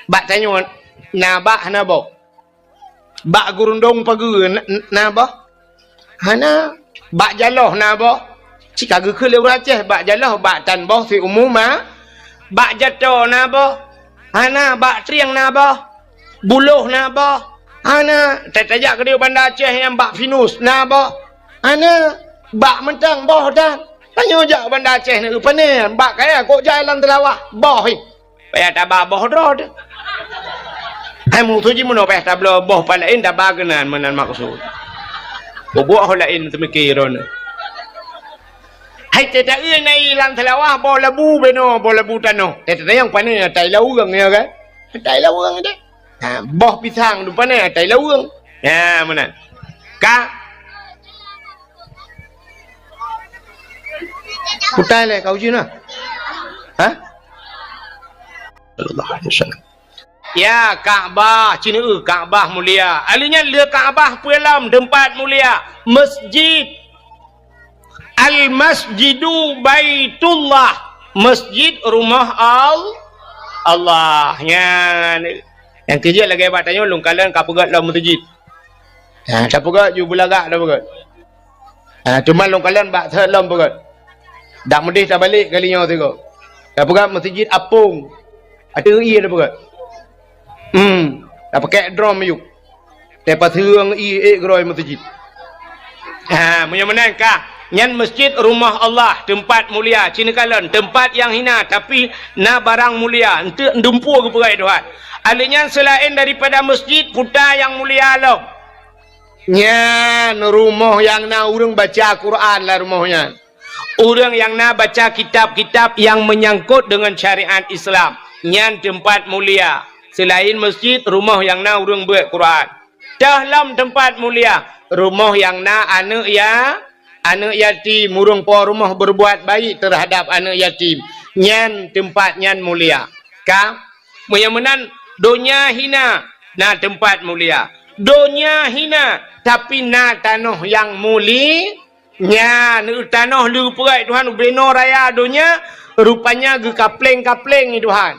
Bak tanyoe na bak hana boh. Bak gurundong pageue na, na boh? Hana. Bak jaloh na boh? Cit ka geukheun lé ureuëng Aceh, bak jaloh, bak tan boh siumu ma. Bak jato na boh? Hana. Bak trieng na boh? Buloh na boh? Hana. Tajak keudéh Banda Aceh nyang bak pinus na boh? Hana. Bak mantong boh tan. Tanyoe jak Banda Aceh na, pane bak kaya kok jalan teulawah boh, eh. Payah taba boh droe teuh. Hai musoh jih meunoe payah tabloe boh pat laén taba keunan meunan maksud. Bubuet ho laén teumiki droeneuh. Hai teuta-eu na ilang teulawah boh labu benoe, boh labu tanoh. Teuta nyang pane atai laweueng ya kan? Atai laweueng deh. Ha, boh pisang tu pane atai laweueng. Ya, meunan. Ka Putai lé kau jih na. Ha? Sallallahu alaihi wasallam. Ya, Ka'bah, cina eu Ka'bah mulia. Aleunya le Ka'bah peue lom teumpat mulia. Masjid. Al-Masjidu Baitullah. Masjid rumah Al-, Allah. Nyan. Nyang keujeuet lagèe bak tanyoe lôn kalon ka peugöt lom masjid. Ha, tapeugöt ju beulagak tapeugöt. Ha, teuma lôn kalon bak thot lom peugöt. Dak meudeh tabalek kali nyoe sigoe. Tapeugöt masjid apong. Ateueh ie tapeugöt. Hmm, tapakèk drom miyueb. Tapaseueng ie ék geurôi masjid. Ha, meunyoe meunan ka, nyan masjid rumah Allah, teumpat mulia, cina kalon, teumpat nyang hina, tapi na barang mulia, eunteuk dumpeue geupeugöt Tuhan. Aleuh nyan seulaén daripada masjid, puta nyang mulia lom. Nyan rumoh nyang na ureuëng baca Quran lam rumoh nyan. Ureuëng nyang na baca kitab-kitab nyang meunyangkot deungon syariat Islam, nyan teumpat mulia. Seulaén masjid, rumoh nyang na ureuëng beuet Quran. Teuh lom teumpat mulia, rumoh nyang na aneuëk ya-, aneuëk yatim, ureuëng po rumoh berbuat baik terhadap aneuëk yatim, nyan teumpat nyan mulia. Ka Meunyoe meunan, donya hina, na teumpat mulia. Donya hina, tapi na tanoh nyang muli-, nyan, tanoh le geupeugah Tuhan ubenoe raya donya, rupanya geukapleng-kapleng Tuhan.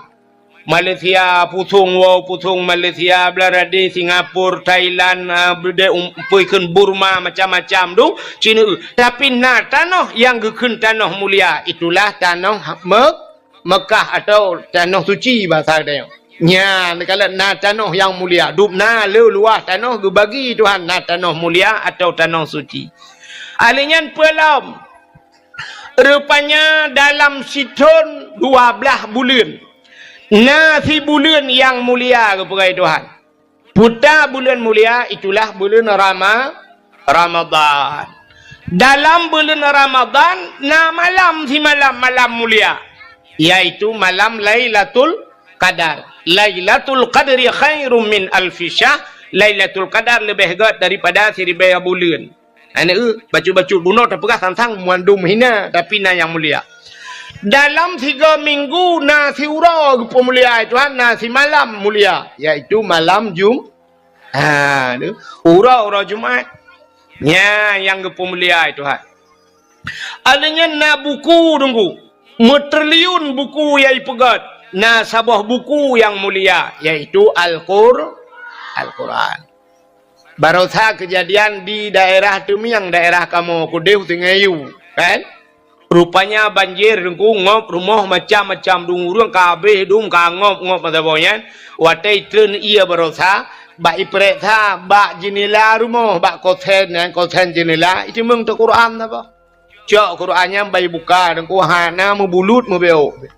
Malaysia, pusong woe, pusong Malaysia, Bangladesh, Singapura, Thailand, ah, beudé um, peue kheun Burma, macam-macam tu, Cina. Tapi na tanoh nyang geukheun tanoh mulia, itulah tanoh Me-, Mekah atau tanoh suci bahasa geutanyoe. Nyan, kalau na tanoh nyang mulia, dum na le luwah tanoh geubagi Tuhan na tanoh mulia atau tanoh suci. Ahli nyan peue lom? Rupanya dalam sithon dua blaih buleuen, na sibuleuen nyang mulia geupeugah Tuhan. Peue ta buleuen mulia, itulah buleuen Rama-, Ramadhan. Dalam buleuen Ramadhan, na malam simalam malam mulia, yaitu malam Lailatul Qadar. Lailatul Qadri khairum min alfi syahr. Lailatul Qadar leubeh gét daripada siribèe buleuen. Aneuk, bacut-bacut bunoe tapeugah sang-sang mandum hina, tapi na nyang mulia. Dalam tiga minggu na siuroe geupeumulia Tuhan, na simalam mulia, yaitu malam Jum-, ha, tu. Uroe-uroe Jumat. Nyan nyang geupeumulia Tuhan. Aleuh nyan na buku Teungku, meutriliun buku nyang ipeugét, na saboh buku nyang mulia, yaitu Al-Qur-, Al-Quran. Barosa keujadian di daerah Teumiang, daerah kamoe keudeh Sungai Yu, kan? Rupanya banjir Teungku, ngop rumoh macam-macam, dum ureueng ka habéh dum ka ngop-ngop masa boh nyan. Watèe itreun ié barosa, bak ipeuriksa bak jeunela rumoh, bak kosen nyan, kosen jeunela, iteumeung teuh Quran saboh. Cok Quran nyan bak ibuka, Teungku, hana meubulut meubeuk.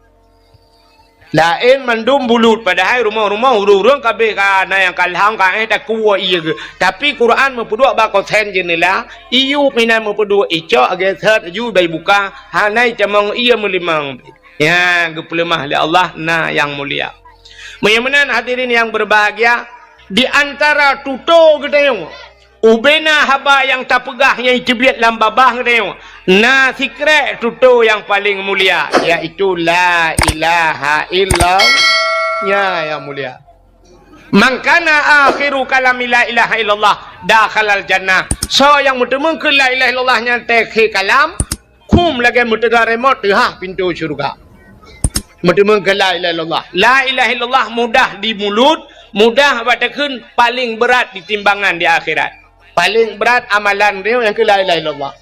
Laén mandum bulut, padahai rumoh-rumoh ureueng-ureueng ka abéh ka na nyang kalham ka éh takue ié geuh. Tapi Quran meupeuduek bak kosen jeunela, iyup inan meupeuduek, icok geuset laju bak ibuka, hana itamong ié meulimong. Nyan geupeuleumah lé Allah na nyang mulia. Meunyoe meunan hadirin nyang berbahagia, di antara tutoe geutanyoe, ubena haba nyang tapeugah nyang iteubiet lam babah geutanyoe, na sikrek tutoe nyang paleng mulia, yaitu la ilaha illallah. Nyan nyang mulia. Man kana akhiru kalami la ilaha illallah dakhalal jannah. Soe nyang meuteumeung keu la ilaha illallah nyan teukhe kalam, khum lagèe meuteuga remote teuhah pintoe syeuruga. Meuteumeung keu la ilaha illallah. La ilaha illallah mudah di mulut, mudah bak takheun, paleng brat di timbangan di akhirat. Paleng brat amalan droe nyang keu la ilaha illallah.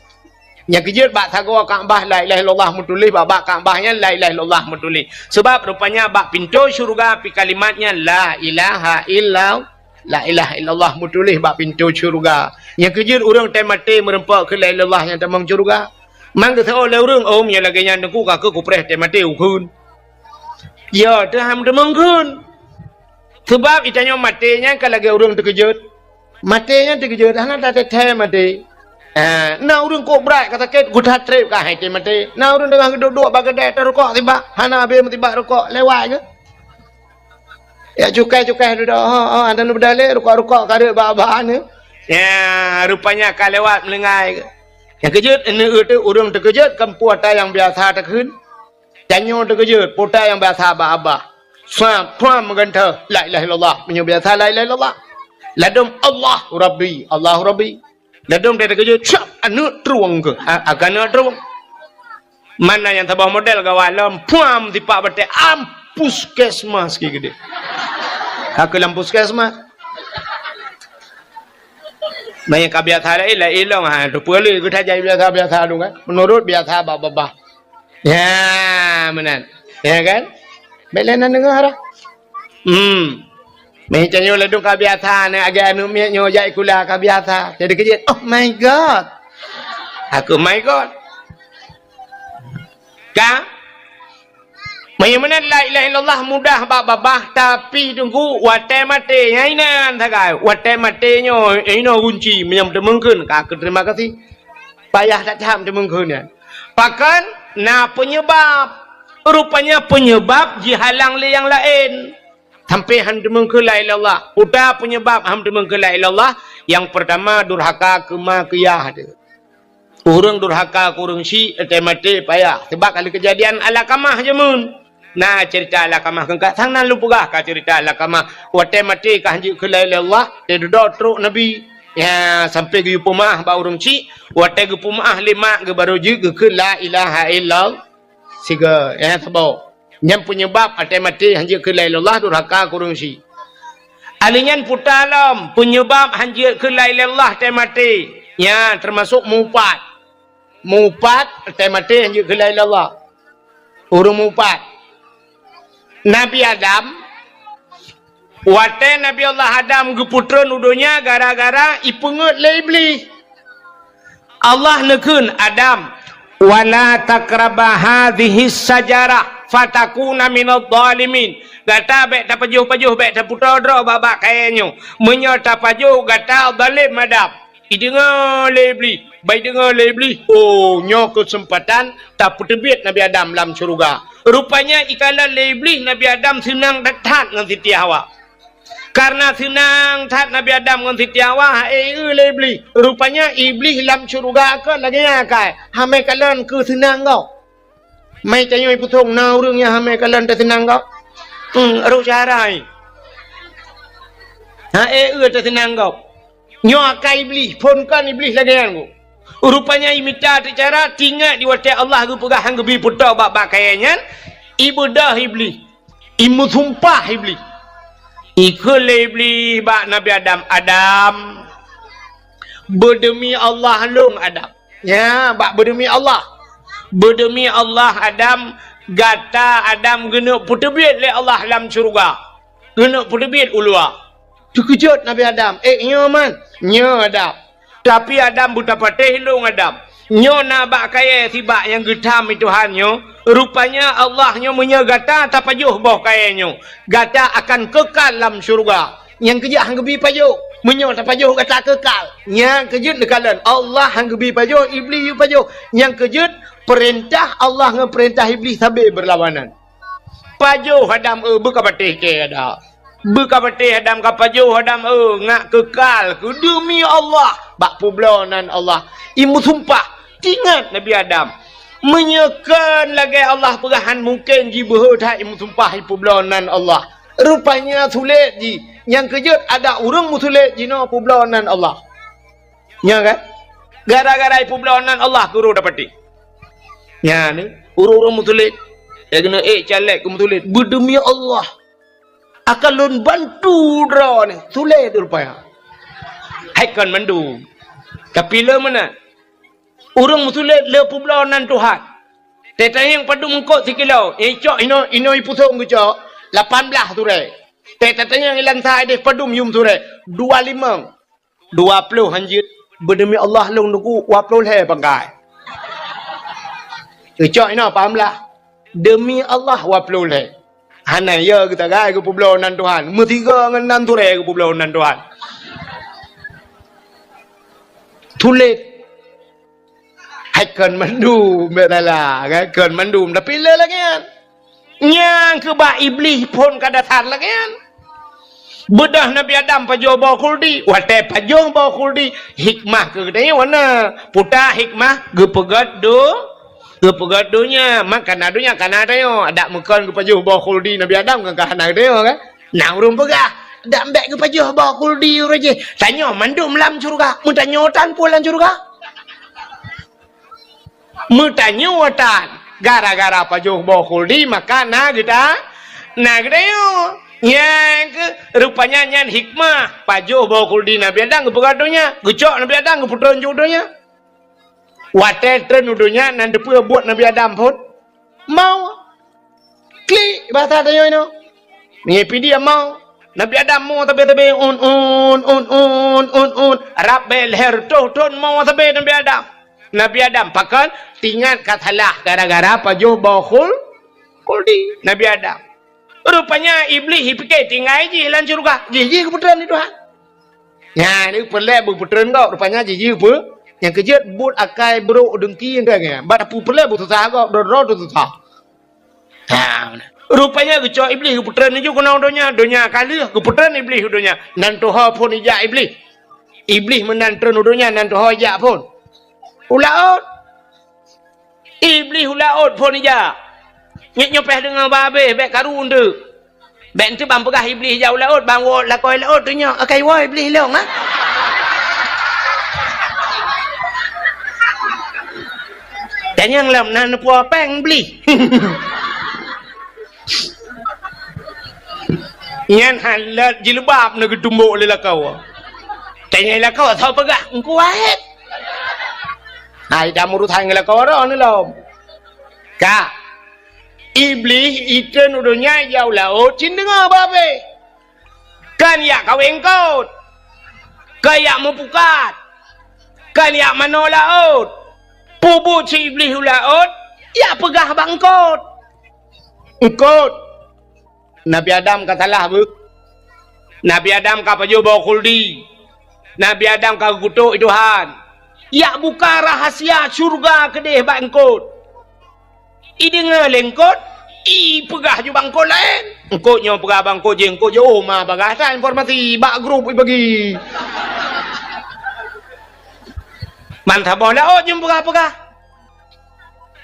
Nyang keujeuet bak sagoe Ka'bah la ilaha illallah meutuléh, bak, bak Ka'bah nyan la ilaha illallah meutuléh. Sebab rupanya bak pintoe syeuruga pi kalimat nyan la ilaha illa, la ilaha illallah meutuléh bak pintoe syeuruga. Nyang keujeuet ureueng teuh maté meureumpok keu la ilaha illallah nyang tamong syeuruga. Man geuseuôt lé ureueng, "Oh, meunyoe lagèe nyan Teungku, ka keuh kupreh teuh maté ukheun." Ya, teuh han meuteumong kheun. Sebab geutanyoe maté nyan ka lagèe ureueng teukeujot. Maté nyan teukeujot, hana tateuthèe maté. Ah, na ureueng kok brat ka sakét, geutat trép ka hai teuh maté. Na ureueng teungoh geuduek-duek bak keudè, tarukok sibak, hana habéh meusibak rukok, lewat geuh. Ya cukai-cukai dudoe, oh, oh, ada nu beudalé, rukok-rukok ka reuet bak-bak ni. Ya, rupanya ka lewat meuleungai geuh. Nyang keujot, aneuk teuh ureueng teukeujot, kampung ata nyang biasa takheun. Tanyoe teukeujot, peue nyang biasa bak babah. Suam, suam meugantoh, la ilaha illallah. Meunyoe biasa la ilaha illallah. Ladôm Allahu Rabbi, Allahu Rabbi. Ladôm teukeujot, cap, aneuk trueng keuh. A, akan aneuk trueng. Mana nyang saboh model gawat lom, puam tipak batèe, am puskesmas ki geudeh. Ka keuh lam puskesmas. Meunyoe ka biasa laén, laén lom, ha, tu peue lé geutanyoe biasa-biasa tu kan. Meunurot biasa bak babah. Ya, meunan. Ya kan? Bèk lé na deungö dah. Hmm. Meuh tanyoe ladôm ka biasa, na agak aneuk miet nyoe jak sikula ka biasa. Jadi keujeuet, "Oh my God." Aku, "My God." Ka? Meunyoe meunan la ilaha illallah mudah bak babah, tapi teungku watèe maté nyan inan sagai. Watèe maté nyoe, inoe gunci meunyoe teumeung kheun, ka keuh terima kasih. Payah that-that teumeung kheun nyan. Pakon na peunyeubab. Rupanya peunyeubab jihalang lé nyang laén. Sampai han teumeung kheun la ilaha illallah. Peue ta peunyeubab han teumeung kheun la ilaha illallah? Nyang peurtama durhaka keu ma keu yah teuh. Ureueng durhaka keu ureueng syik, watèe maté payah. Sabab ka lheueh keujadian Alakamah jameun. Na ceurita Alkamah keungka, sang nan lôn peugah ka ceurita Alkamah. Watée maté ka hanjeuet keu la ilaha illallah, teududoe trok Nabi. Ya, sampai geuyue peumeu'ah bak ureuëng chik, watée geupeumeu'ah lé mak geuh barô jeuet geukheun la ilaha illallah. Sigoe, ya, saboh. Nyan peunyebab watée maté hanjeuet keu la ilaha illallah, durhaka keu ureuëng chik. Alheuh nyan puta lom, peunyebab hanjeuet keu la ilaha illallah watée maté. Ya, teumasok mupat. Mupat, watée maté hanjeuet keu la ilaha illallah. Ureuëng mupat. Nabi Adam, watée Nabi Allah Adam geupeutreun u donya gara-gara ipeungeuet lé Iblih. Allah neukheun, "Adam, wala taqraba hadzihis syajarah fatakuna minadh dhalimin." Gata bék tapajoh-pajoh, bék taputoe droe bak-bak kayée nyoe. Meunyoe tapajoh, gata dhalem, Adam. Ideungoe lé Iblih, bak ideungoe lé Iblih, oh, nyoe keuseumpatan tapeuteubiet Nabi Adam lam syeuruga. Rupanya ikalon lé Iblih Nabi Adam seunang that ngon Siti Hawa. Karena seunang that Nabi Adam ngon Siti Hawa, hai eu lé Iblih. Rupanya Iblih lam syeuruga kon lagée nyan akai, hamai kalon keu seunang gob. Mai tanyoe ipusong na ureuëng nyang hamai kalon teuseunang gob. Hmm, roh syahrai. Ha, eh, eu teuseunang gob. Nyoe akai Iblih, phon kon Iblih lagée nyan gob. Rupanya imita teucara tingat di watée Allah geupeugah han geubi putoe bak-bak kayée nyan, ibeudôh Iblih, imeusumpah Iblih. Ikheun lé Iblih bak Nabi Adam, "Adam, beudeumi Allah lôn, Adam." Ya, bak beudeumi Allah. Beudeumi Allah, Adam, gata Adam geuneuk peuteubiet lé Allah lam syeuruga. Geuneuk peuteubiet u luwa. Teukeujot Nabi Adam, "Eh, nyoe man, nyoe Adam. Tapi Adam beutapatéh lôn Adam. Nyoe na bak kayée sibak nyang geutam i Tuhan nyoe. Rupanya Allah nyoe meunyoe gata tapajoh boh kayée nyoe, gata akan keukal lam syeuruga." Nyang keujeuet han geubi pajoh. Meunyoe tapajoh gata keukal. Nyang keujeuet neukalon, Allah han geubi pajoh, Iblih yue pajoh. Nyang keujeuet, peurintah Allah ngon peurintah Iblih sabe beurlawanan. Pajoh Adam, eu, beukapatéh kée Adam. Beukapatéh Adam, kapajoh Adam, eu, ngat keukal keu deumi Allah bak peubloe nan Allah. Imeusumpah, tingat Nabi Adam. Meunyoe kon lagée Allah peugah han mungken jibeuhe that imeusumpah ipeubloe nan Allah. Rupanya sulet jih. Nyang keujeuet adak ureuëng meusulet jinoe peubloe nan Allah. Nyo kan? Gara-gara ipeubloe nan Allah keu ureuëng dapatéh. Nyan ni, ureuëng-ureuëng meusulet. Nyang keuneuk ék caleg keu meusulet. Beudeumi Allah. Akan lôn bantu droeneuh. Sulet rupanya. Hai kon mandum. Tapi le meunan. Ureuëng meusulet le peubloe nan Tuhan. Teuh tanyong padum eungkot sikilo, eh, cok inoe, inoe ipusong geucok, lapan blaih surée. Teuh tatanyong ilang sa ideh padum yum surée, dua limong. Dua ploh hanjeuet, beudeumi Allah lôn teungku, dua ploh lhée pangkai. Geucok inoe, lapan blaih. Deumi Allah, dua ploh lhée. Hana, ya, geutagai geupeubloe nan Tuhan. Meusigoe ngon nan surée geupeubloe nan Tuhan. Sulet. Hai kon mandum, bek salah, kan? Kon mandum, tapi le lagée nyan. Nyang keubah Iblih phon ka dasar lagée nyan. Beudôh Nabi Adam pajoh boh khuldi, watée pajoh boh khuldi, hikmah keu geutanyoe na. Puta hikmah geupeugét do-, geupeugét donya, maka na donya kana tanyoe. Adak meukon geupajoh boh khuldi Nabi Adam kan ka hana tanyoe kan? Na ureuëng peugah, dak bék geupajoh boh khuldi ureuëng jih. Tanyoe mandum lam syeuruga, meutanyoe tan peue lam syeuruga. Meutanyoe tan, gara-gara pajoh boh khuldi maka na geuta-, na geutanyoe. Nyang keu rupanya nyan hikmah pajoh boh khuldi Nabi Adam geupeugah donya, geucok Nabi Adam geupeutreun ju donya. Watée treun u donya nan teupeue buet Nabi Adam phon? Mau. Klik bahasa tanyoe inoe. Meunyoe pih dia mau. Nabi Adam mo sabe-sabe un, un, un, un, un, un. Rab bée lhée reutôh thon mo sabe Nabi Adam. Nabi Adam pakon tingat ka salah gara-gara pajoh boh khul-, khuldi Nabi Adam. Rupanya Iblih jipike tinggai jih lam syeuruga. Jih, jih geupeutreun lé Tuhan. Nyan, ni peureulée beupeutreun gob. Rupanya jih, jih peu-, nyang keujeuet buet akai brok deungki nyan. Bak tapeue peureulée beususah gob, droe-droe teususah. Ha, rupanya geucok Iblih geupeutreun laju keunoe donya, donya ka lheueh geupeutreun Iblih u donya. Nan tuho phon ijak Iblih. Iblih meunan treun u donya, nan tuho ijak phon. U laôt. Iblih u laôt phon ijak. Nyoe, nyoe pih deungoe babeh, bèk karu eunteuk. Bèk eunteuk ban peugah Iblih jak u laôt, ban woe lakoe laôt tu nyoe. Akai woe Iblih lôn, ha? Tanyong lom na neupuoe péng Iblih. Nyan hana jilbab na geutumbok lé lakoe. Tanyong lakoe, soe peugah? Teungku Wahét. Hai, dak meurusan ngon lakoe droeneuh lom. Ka. Iblih itreun u donya jak u laôt cit deungoe babeh. Kan jak kawé eungkôt. Kan jak meupukat. Kan jak manoe laôt. Peubuet si Iblih u laôt, jak peugah bak eungkôt. Eungkôt. Nabi Adam ka salah beuh. Nabi Adam ka pajoh boh khuldi. Nabi Adam ka geukutôk Tuhan. Jak buka rahsia syeuruga keudeh bak eungkôt. Ideungoe lé eungkôt, ipeugah ju bak eungkôt laén. Eungkôt nyoe peugah bak eungkôt jih, eungkôt jih, oh, ma bagah that informasi bak grup ibagi. Ban saboh laôt jeuem peugah-peugah.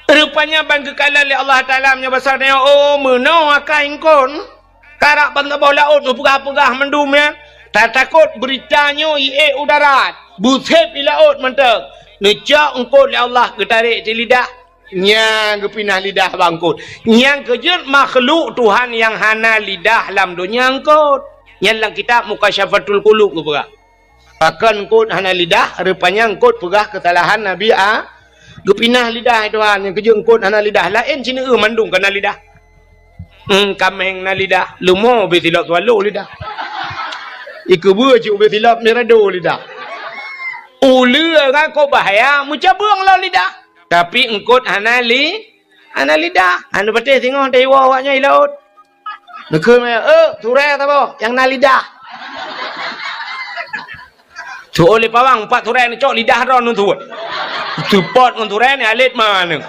Rupanya ban geukalon lé Allah Taala meunyoe basa nyoe, oh, meunoe akai eungkôt. Karap ban saboh laôt neupeugah-peugah mandum nyan. Tatakot beurita nyoe iék u darat. Beusép i laôt mantong. Neucok eungkôt lé Allah geutarek di lidah. Nyan geupinah lidah bak eungkôt. Nyang keujeuet makhluk Tuhan nyang hana lidah lam donya eungkôt. Nyan lam kitab Mukasyafatul Qulub geupeugah. Pakon eungkôt hana lidah, rupanya eungkôt peugah keusalahan Nabi A-, geupinah lidah Tuhan, nyang keujeuet eungkôt hana lidah. Laén sineuk mandum ka na lidah. Hmm, kaméng na lidah, leumo ubé silop swallow lidah. Ikeubeue cit ubé silop mirado lidah. Uleue ngon kok bahya meucabeueng lom lidah. Tapi eungkôt hana li-, hana lidah. Hana patéh singoh teuiwoe awaknyan i laôt. Neukheun mé, "Eh, turée saboh nyang na lidah." Tu'oh lé pawang, pat turée neucok lidah droe neutuet. Teupot ngon turée ni alet ma neu.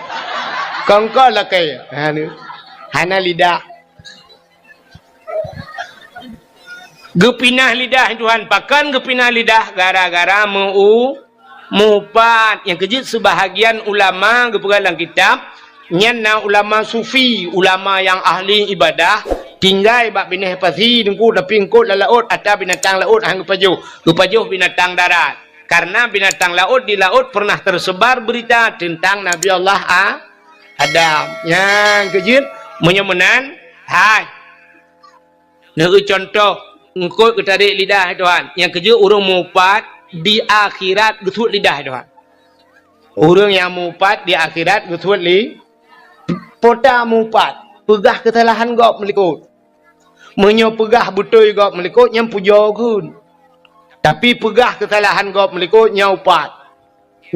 Kongkon lakée. Ha, ni. Hana lidah. Geupinah lidah Tuhan. Pakon geupinah lidah? Gara-gara meu-, mupat. Nyang keujeuet seubahagian ulama geupeugah lam kitab, nyan na ulama sufi, ulama nyang ahli ibadah, tinggai bak binéh pasi teungku, tapi eungkôt lam laôt, atra binatang laôt han geupajoh. Geupajoh binatang darat. Karena binatang laôt di laôt pernah tersebar berita tentang Nabi Allah A-, Adam. Nyang keujeuet, meunyoe meunan, hai. Neueu contoh, eungkôt geutarek lidah Tuhan. Nyang keujeuet ureuëng mupat di akhirat geusuet lidah Tuhan. Ureuëng nyang mupat di akhirat geusuet li-, pota mupat. Peugah keusalahan gob meulikôt. Meunyoe peugah beutôi gob meulikôt, nyan pujoe kheun. Tapi peugah keusalahan gob meulikôt, nyan upat.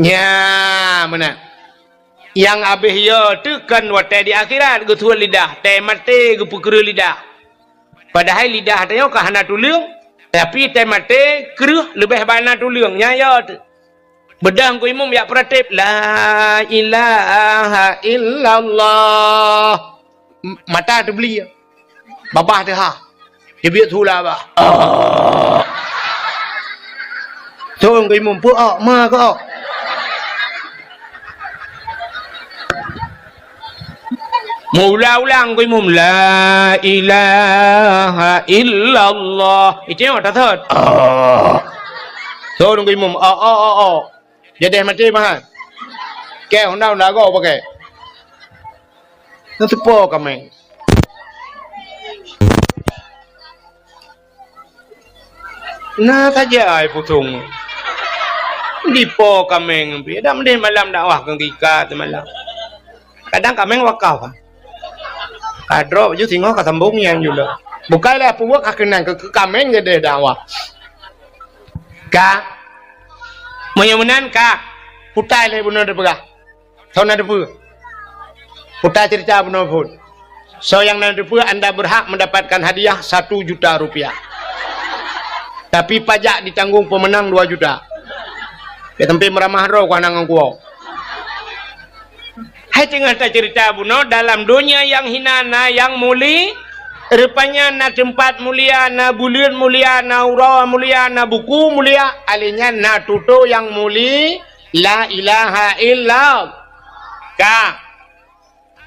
Nya, meunan. Nyang abéh yo teuh kon watée di akhirat geusuet lidah, tée maté geupeukreueh lidah. Padahai lidah tanyoe ka hana tuleueng, tapi tée maté kreueh leubeh bana tuleueng, nyan yo teuh. Beudôh Teungku Imum jak peuratéb, "La ilaha illallah." M-, mata teubli. Babah teuhah. Jibiet su lam babah. Oh. Teungku Imum, peu-ok, ma keu-ok. Meuulang-ulang Teungku Imum, "La ilaha illallah." Itu yang tak thot. Oh. Teungku Imum, "Ok, ok, ok, ok." Jadeh maté meuhan. Kée honda-honda goe pakai. Neutupo kaméng. Na saja ai pusong. Dipo kaméng pi. Dak meudeh malam dakwah keu tika semalam. Kadang kaméng wakaf. Ka droe baju singoh ka sambong nyang jula. Bukai lé peubuet ka keunang keu, keu kaméng jadeh dakwah. Ka. Meunyoe meunan ka. Putai lé bunoe teupeugah. Soe na teupeue? Putai cerita bunoe phon. Soe nyang na teupeue, anda berhak mendapatkan hadiah satu juta rupiah. Tapi pajak ditanggung pemenang dua juta. Ya, tapi meuramah droe ku anang kuwoe. Hai teungoh tacerita bunoe, dalam donya nyang hina na nyang muli-, rupanya na teumpat mulia, na buleuen mulia, na uroe mulia, na buku mulia, alèh nyan na tutoe nyang muli, la ilaha illallah. Ka.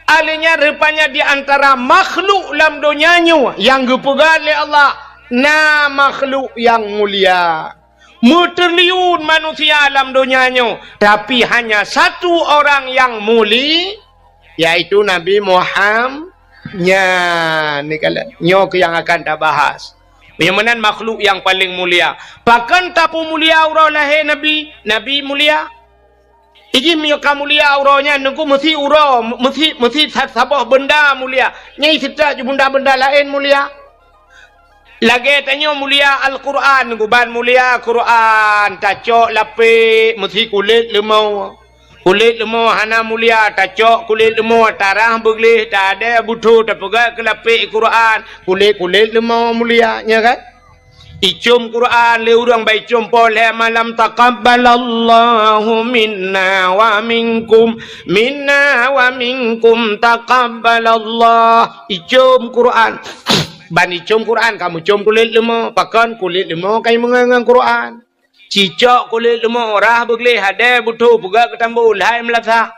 Alèh nyan rupanya di antara makhluk lam donya nyoe nyang geupeugah lé Allah, na makhluk nyang mulia. Meutriliun manusia lam donya nyoe, tapi hanya satu orang nyang muli, yaitu Nabi Muham-, nyan, ni kala, nyoe keuh nyang akan tabahas. Nyang meunan makhluk nyang paleng mulia. Pakon tapeumulia uroe lahé Nabi? Nabi mulia. Iji meunyoe ka mulia uroe nyan, Teungku, meusi uroe, meusi, meusi sa-, saboh beunda mulia. Nyang seutôt ju beunda-beunda laén mulia. Lagèe tanyoe mulia Al-Quran, Teungku, ban mulia Quran, tacok lapék, meusi kulét leumo. Kulét leumo hana mulia, tacok kulét leumo, tarah beugleh, tadèe butho, tapeugöt keu lapék Quran, kulét-kulét leumo mulia, nya kan? Icôm Quran lé ureueng bak icôm poh lhèe malam, "Taqabbalallahu minna wa minkum, minna wa minkum taqabbalallah." Icôm Quran. Ban icôm Quran, ka meucôm kulét leumo. Pakon kulét leumo ka imeungon ngon Quran. Cicok kulét leumo, rah beugleh, hadèe butho, peugöt keu tambo, lhai meulasah.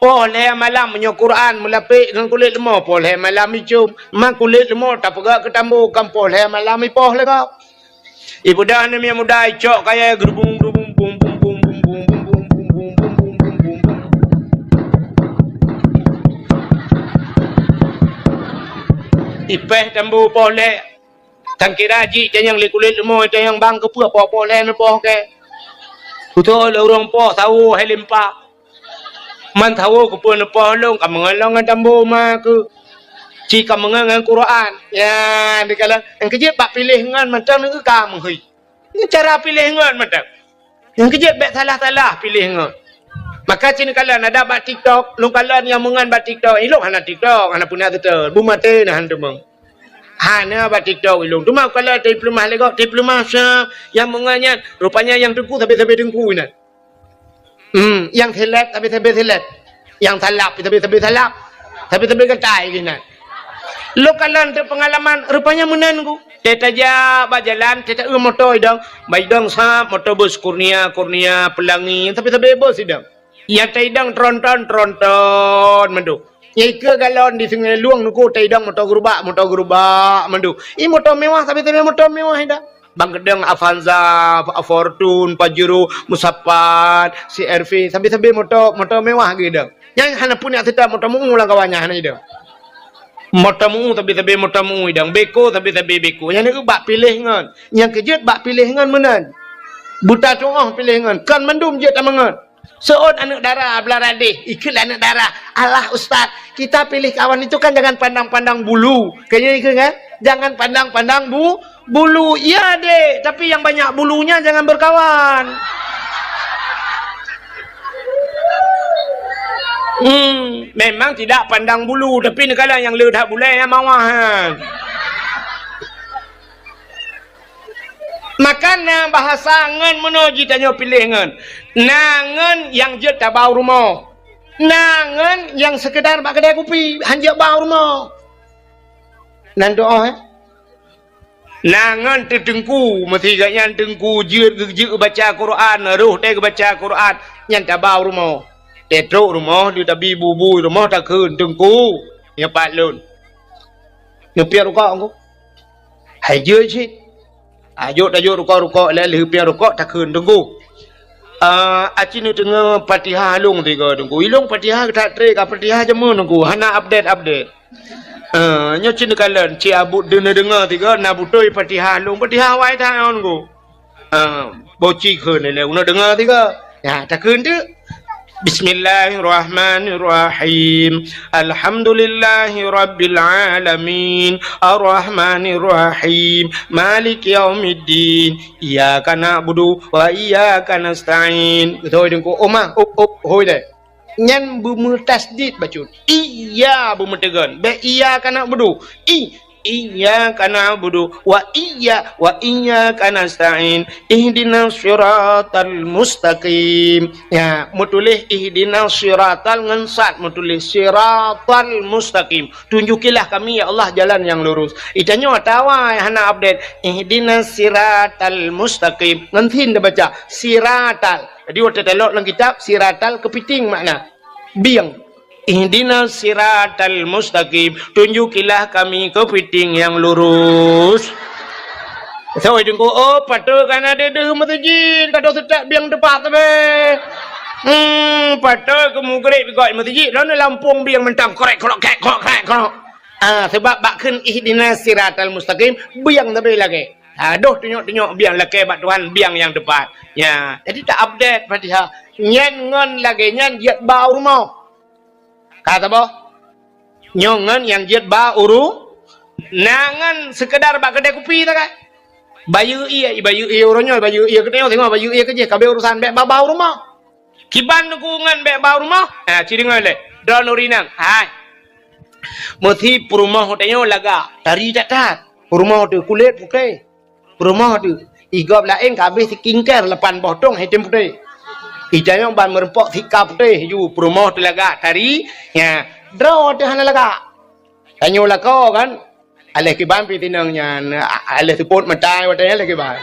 Poh lhèe malam meunyoe Quran meulapék ngon kulét leumo, poh lhèe malam icôm. Ma kulét leumo tapeugöt keu tambo, kan poh lhèe malam ipoh lé gob. Ibeudôh aneuk miet muda icok kayèe geurubung-geurubung, bung, bung, bung. Ipéh tambo poh lhèe. Tan kira jih tanyong lé kulét leumo, tanyong bang keupeue poh-poh lhèe neupoh kèe. Beutôi lé ureueng poh sawo hai limpa. Man sawo keupeue neupoh lôn, ka meungon lôn ngon tambo ma keuh. Ci ka meungon ngon Quran. Ya, dikalon. Nyang keujeuet bak piléh ngon mantong neu ka meuhôi. Ngon cara piléh ngon mantong. Nyang keujeuet bèk salah-salah piléh ngon. Maka ci neukalon ada bak TikTok, lôn kalon nyang meungon bak TikTok. Ilôn hana TikTok, hana peue na seutôt. Beumaté na han teumeung. Hana bak TikTok ilôn. Teuma kalau teupeulumah lé gob, teupeulumah sa nyang meungon nyan, rupanya nyang teungku sabe-sabe teungku inan. Hmm, nyang seleb sabe-sabe seleb. Nyang salab sabe-sabe salab. Sabe-sabe gatai inan. Lôn kalon teuh peungalaman, rupanya meunan ku. Teuh tajak bak jalan, teuh taeu moto idong. Bak idong sab moto bus Kurnia, Kurnia, Pelangi, sabe-sabe bus idong. Nyang taidong tronton, tronton mandum. Nyang ikeue galon di Sungai Lueng Teungku taidong moto gerubak, moto gerubak mandum. I moto mewah, sabe-sabe moto mewah idong. Bang keudong Avanza, Fortuner, Pajero, Musapat, C R V, sabe-sabe moto, moto mewah geuh idong. Nyang hana peuneuk seutôt moto meu lam kawan nyan hana idong. Moto meu sabe-sabe moto meu idong, beko sabe-sabe beko. Nyang na bak piléh ngon. Nyang keujeuet bak piléh ngon meunan. Buta tuoh piléh ngon. Kon mandum jeuet tameungon. Seuôt aneuk dara beulara deh, ikheun lé aneuk dara, "Alah ustaz, kita pilih kawan itu kan jangan pandang-pandang bulu." Kayaknya ikheun kan? "Jangan pandang-pandang bu-, bulu." Iya dek, tapi yang banyak bulunya jangan berkawan. Hmm, memang tidak pandang bulu, tapi neukala nyang le that bulèe nyang mawah nyan. Maka na bahasa ngon meunoe jitanyoe piléh ngon. Na ngon nyang jeuet tabau rumoh. Na ngon nyang seukeudar bak keudè kupi, han jeuet bau rumoh. Nan doa, eh? Na ngon teuh teungku, meusigat nyan teungku jeuet geujeuet baca Quran, roh teuh geubaca Quran, nyan tabau rumoh. Teutrok rumoh, di tabi bu-bu rumoh takheun, "Teungku, nyoe pat lôn." Neupiep rukok, Teungku. Hai jeuet cit. Ajok tajok rukok-rukok lé lheueh piep rukok takheun, "Teungku, ah, aci neudeungoe Fatihah lôn sigoe, Teungku. Ilôn Fatihah that trép ka Fatihah jameun, Teungku. Hana update-update." Ah, nyoe cit neukalon, ci abut deungoe-deungoe sigoe na beutôi Fatihah lôn, Fatihah awai that ngon, Teungku. Ah, boci kheun lé, lé, uneuk deungoe sigoe. Ya, takheun teuk. Bismillahirrahmanirrahim. Alhamdulillahirabbil alamin. Arrahmanirrahim. Maliki yaumiddin. Iyyaka na'budu wa iyyaka nasta'in. Beutôi Teungku. Oma, up, up, hôi deh. Nyan beumeutasydid bacut. Iya beumeuteugon. Bèk iyyaka na'budu. I, iyyaka na'budu wa iyya-, wa iyyaka nasta'in. Ihdinas siratal mustaqim. Ya, meutuléh ihdinas siratal ngon sad, meutuléh siratal mustaqim. Tunjukilah kami, ya Allah, jalan yang lurus. Itanyoe atawa hana update. Ihdinas siratal mustaqim. Ngon sin tabaca. Siratal. Jadi, watèe talok lam kitab, siratal keupiting makna. Bieng. "Ihdinas siratal mustaqim, tunjukilah kami keupiting nyang lurus." Soe teungku, "Oh, patot ka na deuh-deuh meuseujid, ka deuh seutak biang teupat sabe. Hmm, patot keu mugreb gok meuseujid, lôn lampông biang mantong, krek, krok, krek, krok, krek, krok." Ah, sabab bak kheun ihdinas siratal mustaqim, biang sabe lagèe. Ha, doh tunyok-tunyok biang lakèe bak Tuhan, biang nyang teupat. Ya, jadi ta-update Fatihah. Nyan ngon lagèe nyan jeuet ba u rumoh. Ka saboh. Nyoe ngon nyang jeuet ba u ru-, na ngon seukeudar bak keudè kupi ta kan. Bayeue ie, bayeue ie uroe nyoe, bayeue ie keunoe, singoh bayeue ie keujih, ka abéh urusan, bèk ba-ba u rumoh. Kiban teungku ngon bèk ba u rumoh. Ha, ci deungö lé. Droeneuh ureueng inong. Hai. Meusi peurumoh tanyoe lagak, tari that-that. Peurumoh teuh kulét putéh. Peurumoh teuh, i gob laén ka abéh skincare lapan boh tông, hai tem putéh. I tanyoe ban meureumpok sika putéh ju, peurumoh teuh lagak, tari, nya, droe teuh hana lagak. Tanyoe lakoe kan, aléh kiban pih tinong nyan, a-, aléh seupôt meutai watèe nyan aléh kiban.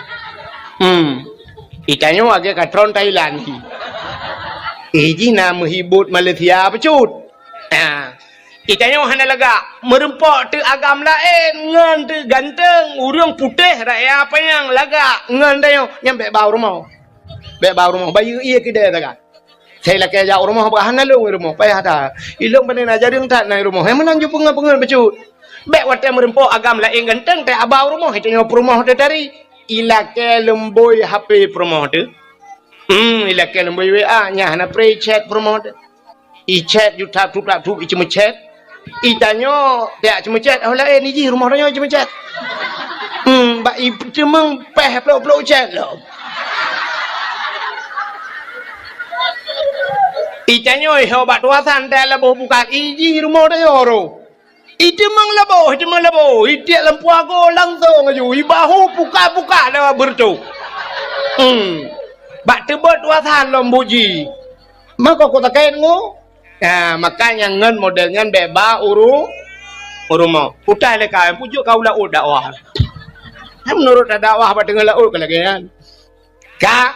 Hmm. I tanyoe lagèe ka tron Thailand. Eh, jih na meuhibot Malaysia bacut. Ah. I tanyoe hana lagak, meureumpok teuh agam laén, ngon teuh ganteng, ureueng putéh raya panyang lagak, ngon tanyoe, nyan bèk ba u rumoh. Bèk ba u rumoh, bayeue ie keudè sagai. Sai lakèe jak u rumoh, bah hana lôn u rumoh, payah that. Ilôn pane na jareueng that na i rumoh, hai meunan ju peungeut-peungeut bacut. Bèk watèe meureumpok agam laén ganteng, teuh ba u rumoh, i tanyoe peurumoh teuh tari. I lakèe leumbôi HP peurumoh teuh. Hmm, i lakèe leumbôi WA, nyan hana pré chat peurumoh teuh. I chat ju tap tup tap tup, i ceumeuchat. I tanyoe, tiak ceumeuchat, oh laén, i jih rumoh tanyoe ceumeuchat. Hmm, bak i teumeung péh plôk-plôk chat lom. I tanyoe, ho bak tuasan, tiak laboh bukan, i jih rumoh tanyoe roh. I teumeung laboh, i teumeung laboh, i tiek lam puago langsong aju, i bahu puka-puka lewat beureutoh. Hmm. Bak teubot wasan lom buji. Mako ku takét ngu. Ha, makanya ngon model nyan bèk ba uru-, u rumoh. Utai lé ka, pujok ka u laôt dakwah. Hai meunurot dakwah bak teungoh laôt ka lagèe nyan. Ka,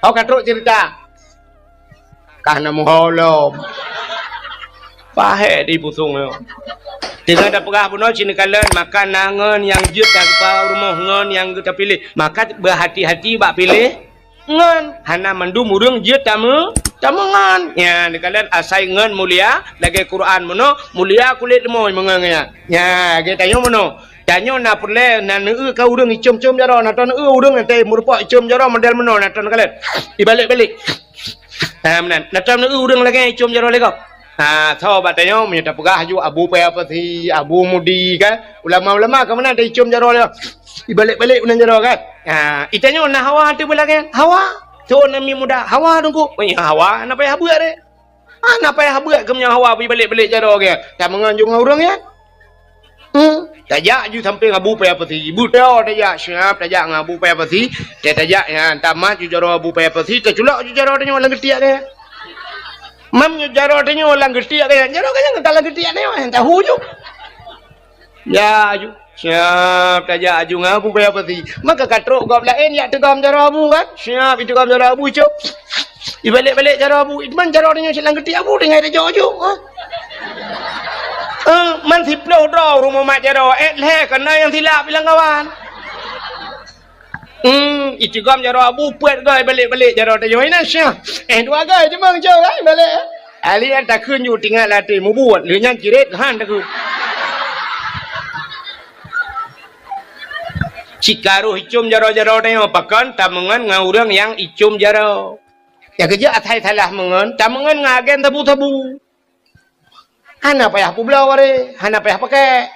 ho ka trok cerita. Ka na muho lom. Pahé di pusong nyoe. Teungoh tapeugah bunoe cit neukalon, maka na ngon nyang jeuet tapeugah rumoh ngon nyang geuh tapiléh. Maka beuhati-hati bak piléh ngon. Hana mandum ureueng jeuet tameu-, tameungon. Nya, neukalon asai ngon mulia, lagèe Quran bunoe, mulia kulét leumoi meungon nyan. Nya, lagèe tanyoe bunoe. Tanyoe na peureulèe na neueu ka ureueng icom-com jaroe, na tanoh neueu ureueng nyang meureumpok icom jaroe model meunoe, na tanoh neukalon. Ibalek-balek. Ha, meunan. Na tanoh neueu ureueng lagèe icom jaroe lé gob. Ha, soe bak tanyoe meunyoe tapeugah ju Abu Paya Pasi, Abu Mudi kan. Ulama-ulama ka meunan taicom jaroe lé gob. Ibalek-balek meunan jaroe kan. Ha, i tanyoe na hawa teuh beulagèe nyan. Hawa. Soe namiet muda. Hawa teungku. Oh, ya, hawa. Na payah buet deh. Hana payah buet keu meunyoe hawa beuibalek-balek jaroe geuh. Tameungon ju ngon ureueng nyan. Hmm. Tajak ju sampéng Abu Paya Pasi. Beutôi tajak siap tajak ngon Abu Paya Pasi. Tajak nyan tamat ju jaroe Abu Paya Pasi, taculok ju jaroe tanyoe lam geutiek geuh. Mam ju jaroe tanyoe lam geutiek geuh, jaroe geuh nyan ka lam geutiek tanyoe, tahu ju. Ya, aju. Siap tajak aju ngon Abu Paya Pasi. Maka ka trok gob laén jak teugom jaroe Abu kan? Siap iteugom jaroe Abu, cok. Ibalek-balek jaroe Abu. Iteumon jaroe tanyoe silang geutiek Abu tinggai tajok aju. Ha? Eh, man siploh droe rumoh mat jaroe. Eh, lhèe kana nyang silap bilang kawan. Hmm, iteugom jaroe Abu peuet goe balek-balek jaroe tanyoe. Ina syah. Eh, dua goe cuma cok kan balek. Ahli nyan takheun ju tingat latih mubuet, lheueh nyan cirét han takheun. Cikaroh icom jaroe-jaroe tanyoe pakon tameungon ngon ureueng nyang icom jaroe. Nyang keujeuet asai salah meungon, tameungon ngon agen sabu-sabu. Hana payah peubloe wareh, hana payah pakèk.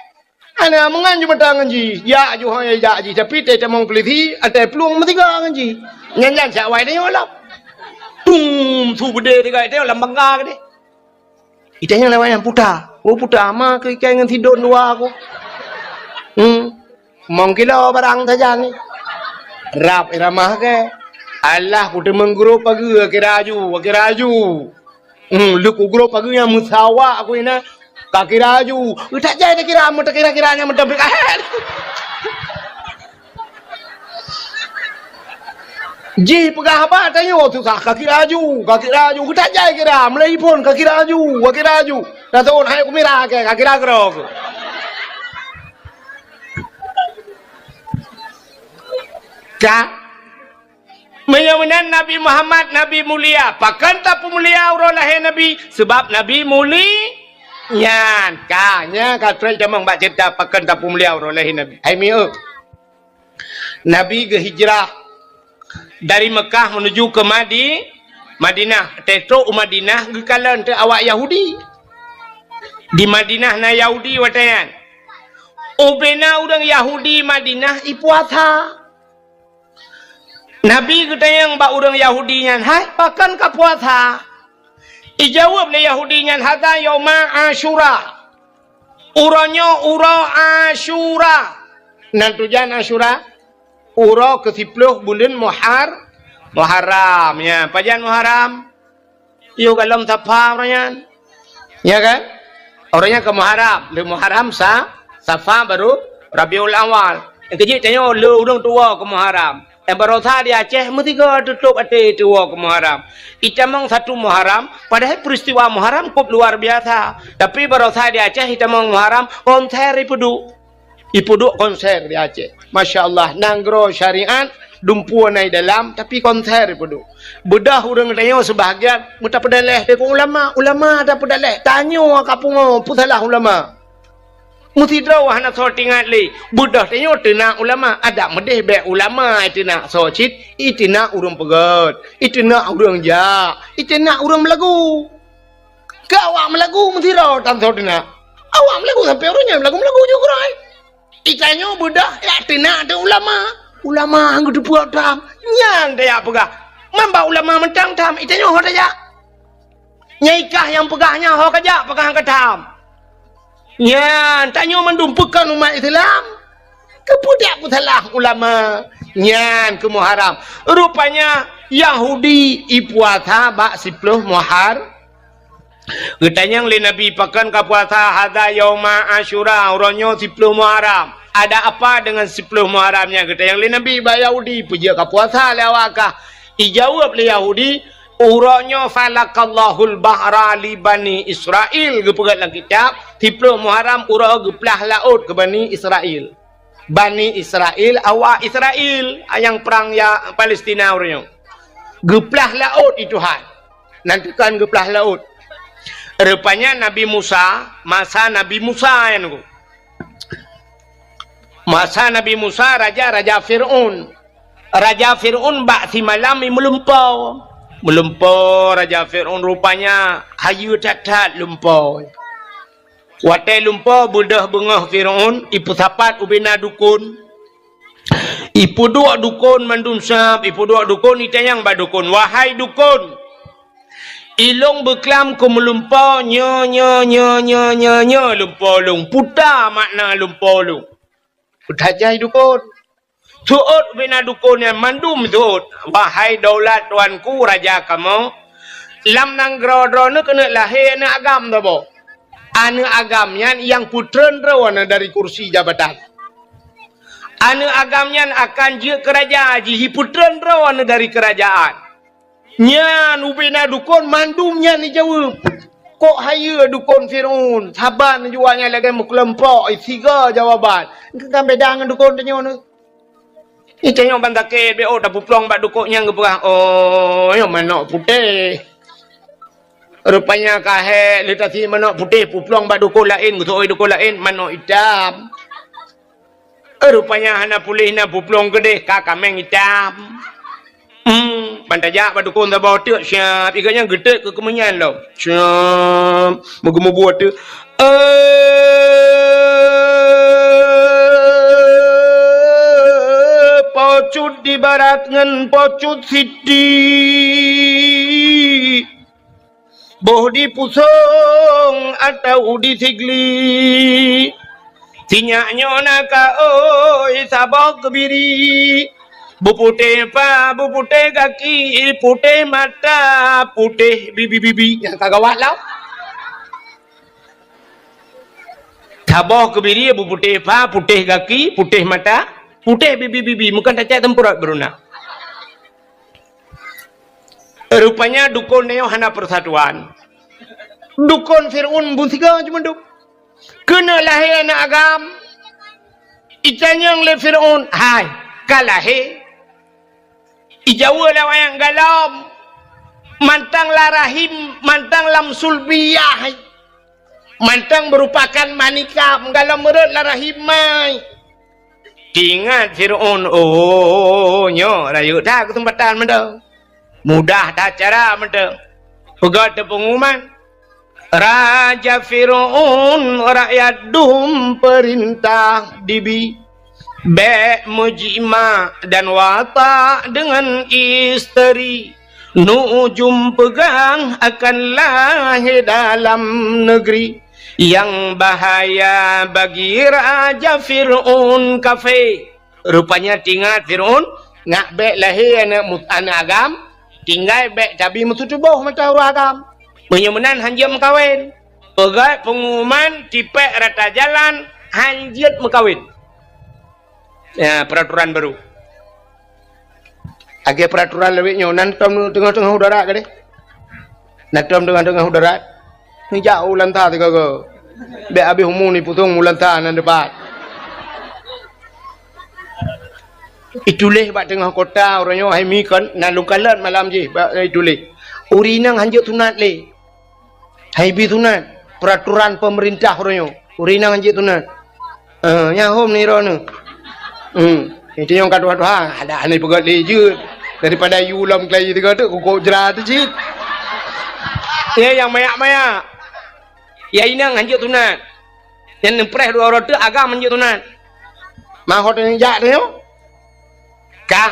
Hana meungon ju mata ngon jih, jak ju hai jak jih, tapi teutamong peulisi, atai plueng meusiga ngon jih. Nyan-nyan sak wai tanyoe lom. Tum, su beudé tiga tanyoe lam bangga keudeh. Itanyong lewat nyan puta. Oh puta, ma keu ikai ngon sidon dua aku. Hmm. Mong kilo barang sajan ni. Rab iramah ke. Alah, puteumeung grob pageue, kira aju, kira aju. Hmm, leuku grob pageue nyang meusawa aku ina. Ka kira aju. Eh, tak jai takira, meu takira-kira nyang meuteumpeue kahet. Jih peugah haba tanyoe susah, ka kira aju, ka kira aju, geutajai kira, meulai phon ka kira aju, ka kira aju. Dah tahun hai kumira ke, ka kira keudroe. Ka? Meunyoe meunan Nabi Muhammad, Nabi mulia. Pakon tapeumulia uroe lahé Nabi? Sabab Nabi muli-, nyan. Ka, nyan ka trok tamong bak ceurita pakon tapeumulia uroe lahé Nabi. Hai mieu. Nabi geuhijrah dari Mekah menuju ke Madi-, Madinah. Watée trok u Madinah geukalon teuk awak Yahudi. Di Madinah na Yahudi watée nyan. Ubena ureuëng Yahudi Madinah ipuasa. Nabi geutanyong bak ureuëng Yahudi nyan, "Hai, pakon ka puasa?" Ijaweueb lé Yahudi nyan, "Hadza yauma Asyura." Uroe nyoe uroe Asyura. Nan tujan Asyura? Uroe keusiplôh buleuen Muhar-, Muharram. Ya, pajan Muharram? Yôh golom Safa uroe nyan. Ya kan? Uroe nyan ka Muharram. Lé Muharram sa-, Safa baru Rabiul Awal. Nyang keujeuet tanyoe lé ureuëng tuwoe keu Muharram. Nyang barosa di Aceh meusigoe tutôp até tuwoe keu Muharram. Itamong satu Muharram, padahai peristiwa Muharram kôp luar biasa. Tapi barosa di Aceh itamong Muharram, konser ipeuduek. Ipeuduek konser di Aceh. Masya Allah, nanggroe syariat, dumpeue na i dalam, tapi konser ipeuduek. Beudôh ureuëng tanyoe seubahagian meutapeudaléh deungon ulama, ulama tapeudaléh. Tanyoe ka pungo, peue salah ulama? Meusidroe hana soe teuingat lé. Beudôh tanyoe teunak ulama, adak meudeh bék ulama iteunak soe cit, iteunak ureuëng peugét, iteunak ureuëng jak, iteunak ureuëng meulagu. Keu awak meulagu meusidroe tan soe teunak. Awak meulagu sampoe uroe nyoe meulagu-meulagu ju keurôi. Itanyoe beudôh jak teunak teuh ulama. Ulama han geuteupeue tham. Nyan tajak peugah. Man bak ulama mantong tham, itanyoe ho tajak. Nyang i kah nyang peugah nyan ho kajak peugah han ka tham. Nyan, tanyoe mandum peue kon umat Islam. Keupeue dak peusalah ulama? Nyan keu Muharram. Rupanya Yahudi ipuasa bak siplôh Muhar-, Geutanyong lé Nabi, "Pakon ka puasa?" "Hadza yauma Asyura, uroe nyoe siplôh Muharram." "Ada apa dengan siplôh Muharram nyan?" Geutanyong lé Nabi bak Yahudi, "Peue jeuet ka puasa lé awak kah?" Ijaweueb lé Yahudi, "Uroe nyoe falaqallahul bahra li Bani Israil." Geupeugét lam kitab, siplôh Muharram uroe geuplah laôt keu Bani Israil. Bani Israil, awak Israil, nyang prang ya Palestina uroe nyoe. Geuplah laôt i Tuhan. Nan teukan geuplah laôt. Rupanya Nabi Musa, masa Nabi Musa nyan ku. Masa Nabi Musa, raja, raja Fir'aun. Raja Fir'aun bak simalam i meulumpo. Meulumpo raja Fir'aun rupanya hayeue that-that lumpo. Watée lumpo beudôh beungoh Fir'aun, ipeusapat ubena dukon. Ipeuduek dukon mandum sab, ipeuduek dukon, itanyong bak dukon, "Wahai dukon, ilôn beuklam keu meulumpo nyoe, nyoe, nyoe, lumpo lôn. Peue makna lumpo lôn?" Peue tajai dukon. Seuôt ubena dukon nyan mandum seuôt. "Wahai daulat tuanku raja kamoe, lam nanggroe droeneuh keuneuk lahé aneuëk agam saboh. Aneuëk agam nyan nyang peutreun droeneuh dari kursi jabatan. Aneuëk agam nyan akan jeuet keu raja jih, ipeutreun droeneuh dari keurajaan." Nyan ubena dukon mandum nyan ijaweueb. Kok hayeue dukon Fir'aun, saban jua nyan lagée meukeulumpok, siga jawaban. Kan beda ngon dukon tanyoe nyoe. Nyan tanyoe ban sakét, bék ôk tapeuplong bak dukon nyan geupeugah, "Oh, nyoe manok putéh." Rupanya ka hék lé tasi manok putéh peuplong bak dukon laén, geuseuôt dukon laén, manok itam. Eh, rupanya hana puléh na peuplong keudeh ka kaméng itam. Hmm, ban tajak bak dukon saboh teuk siab, iga nyan geuteuk keu keumeunyan lom. Siab, meugu-meugu teuk. Eh, pocut di barat ngon pocut siti. Boh di pusong atau di sigli. Sinyak nyoe na ka oi saboh keubiri. Beuputéh pa, beuputéh gaki, putéh mata, putéh bibi-bibi. Nyang ka gawat lah. Saboh keubiri beuputéh pa, putéh gaki, putéh mata, putéh bibi-bibi. Meukan tacak teumpeurot beuruna. Rupanya dukon nyoe hana persatuan. Dukon Fir'aun beusigoe cuma duek. Keuneuk lahé aneuk agam, itanyong lé Fir'aun, "Hai, ka lahé?" Ijaweub lé awaknyan, "Galom, mantong lam rahim, mantong lam sulbiyah, mantong meurupakan manikam, galom meurot lam rahim mai." Teuingat Fir'aun, "Oh, nyoe rayeuk that keuseumpatan mantong. Mudah that cara mantong." Peugah teupeuguman, "Raja Fir'aun, rakyat dum peurintah dibi. Bék meujimak dan watak deungon isteri. Nujum peugah akan lahé dalam neugeri. Nyang bahaya bagi Raja Fir'aun kafé." Rupanya teuingat Fir'aun, nak bék lahé aneuk mu-, aneuk agam, tinggai bék tabi meututoboh mata ureueng agam. Meunyoe meunan hanjeuet meukawen. Peugah peunguman tipék rata jalan hanjeuet meukawen. Ya, peraturan baru. Lagèe peraturan lawét nyoe, nan tom teungoh-teungoh udara gadeh. Nan tom teungoh-teungoh udara. Neujak u lanta sigoe-goe. Bék habéh umu ni pusong u lanta nan dipat. Ituléh bak teungoh kota uroe nyoe hai mi kon na lôn kalon malam jih bak ituléh. Ureueng inong hanjeuet sunat lé. Hai bi sunat, peraturan pemerintah uroe nyoe. Ureueng inong hanjeuet sunat. Eh, nyan hom ni droeneuh. Hmm. Itu nyang ka tuha-tuha, ada hana peugöt lé jeuet. Daripada yue lom keulayi tiga tu, kukok jra tu cit. Ya, nyang mayak-mayak. Ya, inong hanjeuet sunat. Nyang neupreh dua uroe teuk agam hanjeuet sunat. Mahot nyang jak tu nyoe. Ka,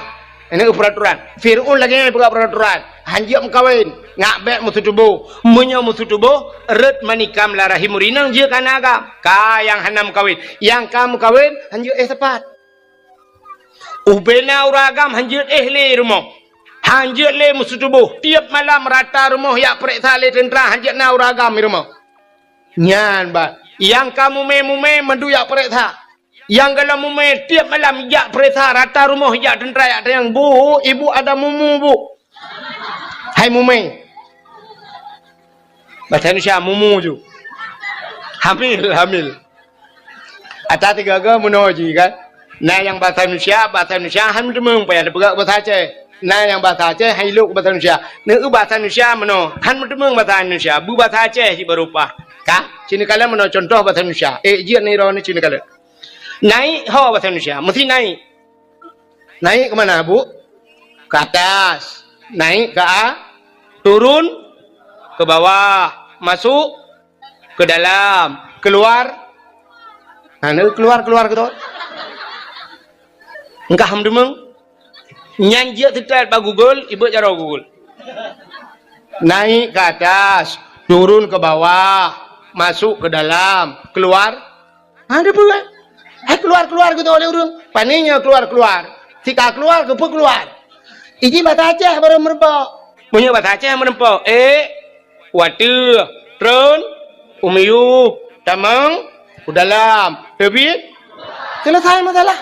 ini peraturan. Fir'aun lagèe nyan peugah peraturan. Hanjeuet meukawen, ngak bèk meututoboh. Meunyoe meututoboh, rot manikam lam rahim ureueng inong jeuet keu aneuk agam. Ka nyang hana meukawen. Nyang ka meukawen, hanjeuet éh sapat. Ubena ureueng agam hanjeuet éh lé rumoh. Hanjeuet lé meututoboh. Tiep malam rata rumoh jak peureksa lé teuntra hanjeuet na ureueng agam di rumoh. Nyan bah. Nyang ka mumè-mumè mandum jak peureksa. Nyang galom mumè tiep malam jak peureksa rata rumoh jak teuntra jak tanyong, "Bu, ibu ada mumu, Bu?" Hai mumè. Bahasa Indonesia mumu ju. Hamil, hamil. Ata tiga-tiga meunoe jih kan. Na nyang bahasa Indonesia, bahasa Indonesia han meuteumèe payah teupeugah bahasa Aceh. Na nyang bahasa Aceh han ilok bahasa Indonesia. Neu bahasa Indonesia meunoe, han meuteumèe bahasa Indonesia, beubahasa Aceh jih baru paih. Ka, ci neukalon meunoe contoh bahasa Indonesia. Eh, jeuet nirok ni ci neukalon. Naik ho bahasa Indonesia, mesti naik. Naik ke mana, Bu? Ke atas. Naik ke a-, turun ke bawah, masuk ke dalam, keluar. Nah, ni keluar, keluar gitu. Engkah meudeungoe. Nyan jeuet seutôt bak Google, ibeuet jaroe Google. Naik ke atas, turun ke bawah, masuk ke dalam, keluar. Ha, dia peue? Hai keluar-keluar gitu oleh ureueng. Pane nyoe keluar-keluar. Sika keluar, keupeue keluar? Iji bahasa Aceh baru meureumpok. Meunyoe bahasa Aceh meureumpok, eh, wateueh, tron, u miyueb, tamong, u dalam, teubiet. Selesai masalah.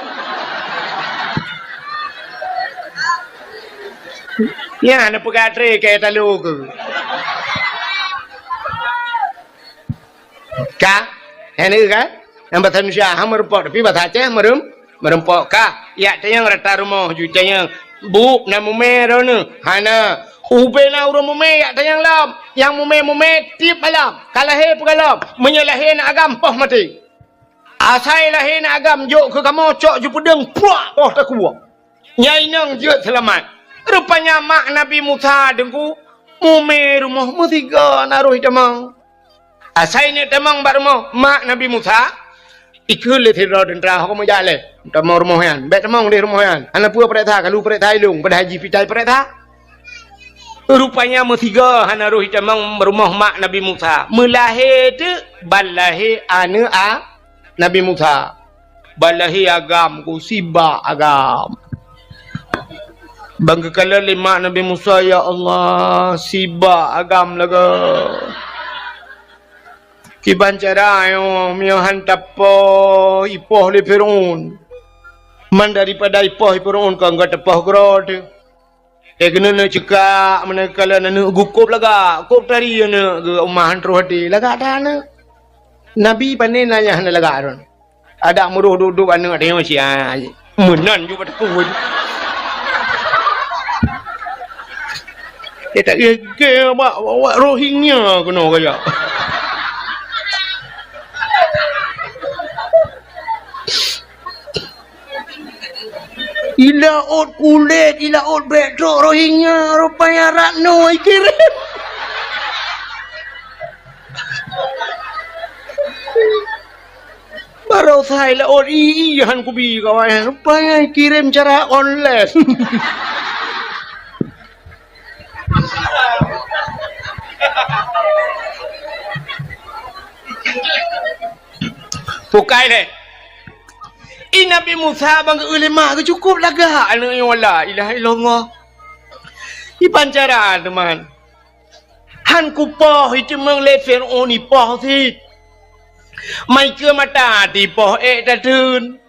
Nyan na peugah tré keu talo keu. Ka? Hana kan? Nyang bahasa Indonesia ha meureumpok, tapi bahasa Aceh meureuem-, meureumpok ka. Jak tanyong rata rumoh ju tanyong, "Bu, na mumè droeneuh?" Hana. Ubena ureueng mumè jak tanyong lom. Nyang mumè-mumè tiep malam. Ka lahé peugalom. Meunyoe lahé na agam poh maté. Asai lahé na agam jok keu kamoe cok ju peudeueng puak poh takue. Nyan inong jeuet seulamat. Rupanya mak Nabi Musa deungku mumè rumoh meusigoe na roh itamong. Asai neuk tamong bak rumoh mak Nabi Musa, ikheun lé sidroe teuntra, "Ho kamoe jak lé, tamong rumoh nyan. Bèk tamong di rumoh nyan. Hana peue peureksa, kalu peureksa ilong, padahai jih pitai peureksa." Rupanya meusigoe hana roh itamong rumoh mak Nabi Musa. Meulahé teuk ban lahé aneuk a Nabi Musa. Ban lahé agam ku sibak agam. Ban geukalon lé mak Nabi Musa, "Ya Allah, sibak agam lagèe. Kiban cara nyoe, meunyoe han tapoh ipoh lé Fir'aun. Man daripada ipoh Fir'aun ka enggak tapoh keudroe teuh." Eh, keuneuk neucekak, meunan kala aneuk geukôb lagak, kôb tari aneuk geuh, umah han troh até, lagak that aneuk. Nabi pané nanya hana lagak droen. Adak meuroh duek-duek aneuk tanyoe sia. Meunan ju bak teupeu. Eh, tak gègèe bak, bak Rohingya keunoe kajak. Ilaôt kulét, ilaôt bèk trok Rohingya, rupanya Ratno ikirém. Baroesa ilaôt i, i han kubi kawan, rupanya ikirém cara online. Pukai lé. I Nabi Musa ban geu-eu lé ma geuh cukôp lagak aneuk nyoe, la ilaha illallah. Iban cara teuma. Han kupoh iteumeung lé Fir'aun ipoh cit. Mai keu mata tipoh ék tateun.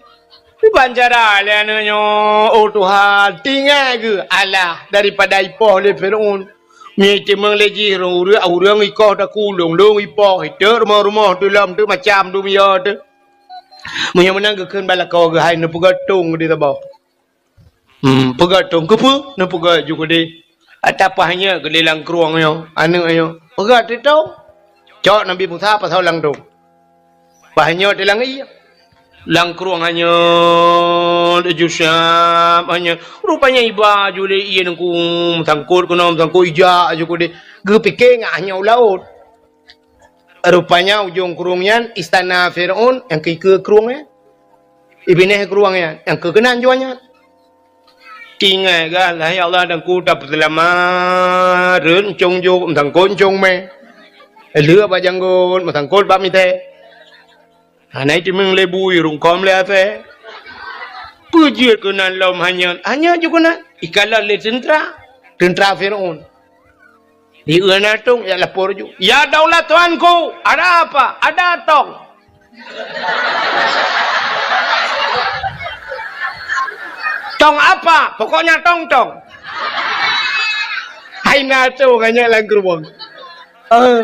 Iban cara lé aneuk nyoe, oh Tuhan, tinggai geuh alah daripada ipoh lé Fir'aun. Mie iteumeung lé jih ureueng, ureueng ikoh takulông, lông ipoh, iteuk rumoh-rumoh, teulom teuk macam dum yo teuk. Meunyoe meunan geukheun bak lakoe geuh hai neupeugöt tông di saboh. Hmm, peugöt tông keupeue? Neupeugöt ju keudeh. Ata paih nyoe keudeh lam krueng nyoe, aneuk nyoe. Peugöt teuh tông. Cok Nabi Musa pasoe lam tông. Paih nyoe teuh lam ié. Lam krueng hanyeut, ju siab hanyeut. Rupanya iba ju lé ié nungku meusangkot keunoe, meusangkot ijak ju keudeh. Geupike ngat hanyeut u laôt. Rupanya ujong krueng nyan istana Fir'aun nyang keu ikeue krueng nyan. Ibineh krueng nyan nyang keu keunan juah nyan. Tinggai gah, la ya Allah, dan ku tapeuseulamat, rhot ncong jok, meusangkot ncong mè. Lheueh bak janggot, meusangkot bak mitée. Hana iteumeung lé bui, rungkôm lé asèe. Peue jeuet keunan lom hanyeut, hanyeut ju keunan. Ikalon lé teuntra, teuntra Fir'aun. Di eu na tông, jak lapor ju. "Ya daulat tuanku, ada apa?" "Ada tông." "Tông apa?" "Pokoknya tông-tông." Hai na tông hanyeut lam geureuboh. Eh.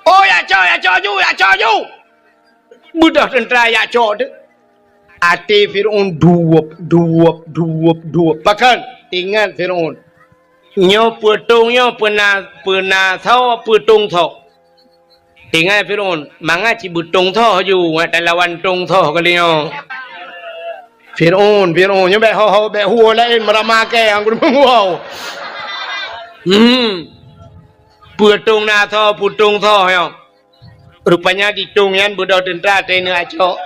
"Oh, jak cok, jak cok ju, jak cok ju." Beudôh teuntra jak cok teuh. Até Fir'aun duwop, duwop, duwop, duwop. Pakon? Teuingat Fir'aun. Nyoe peutông nyoe peuna, peuna soe, peutông soe. Teuingat Fir'aun, mangat cit beutông soe ju, ngat talawan tông soe kali nyoe. Fir'aun, Fir'aun, nyoe bèk ho-ho, bèk huwoe laén meurama kèe, anggur meuwoe. Hmm. Peutông na soe, peutông soe nyoe. Rupanya di tông nyan beudôh teuntra teuingat jak cok.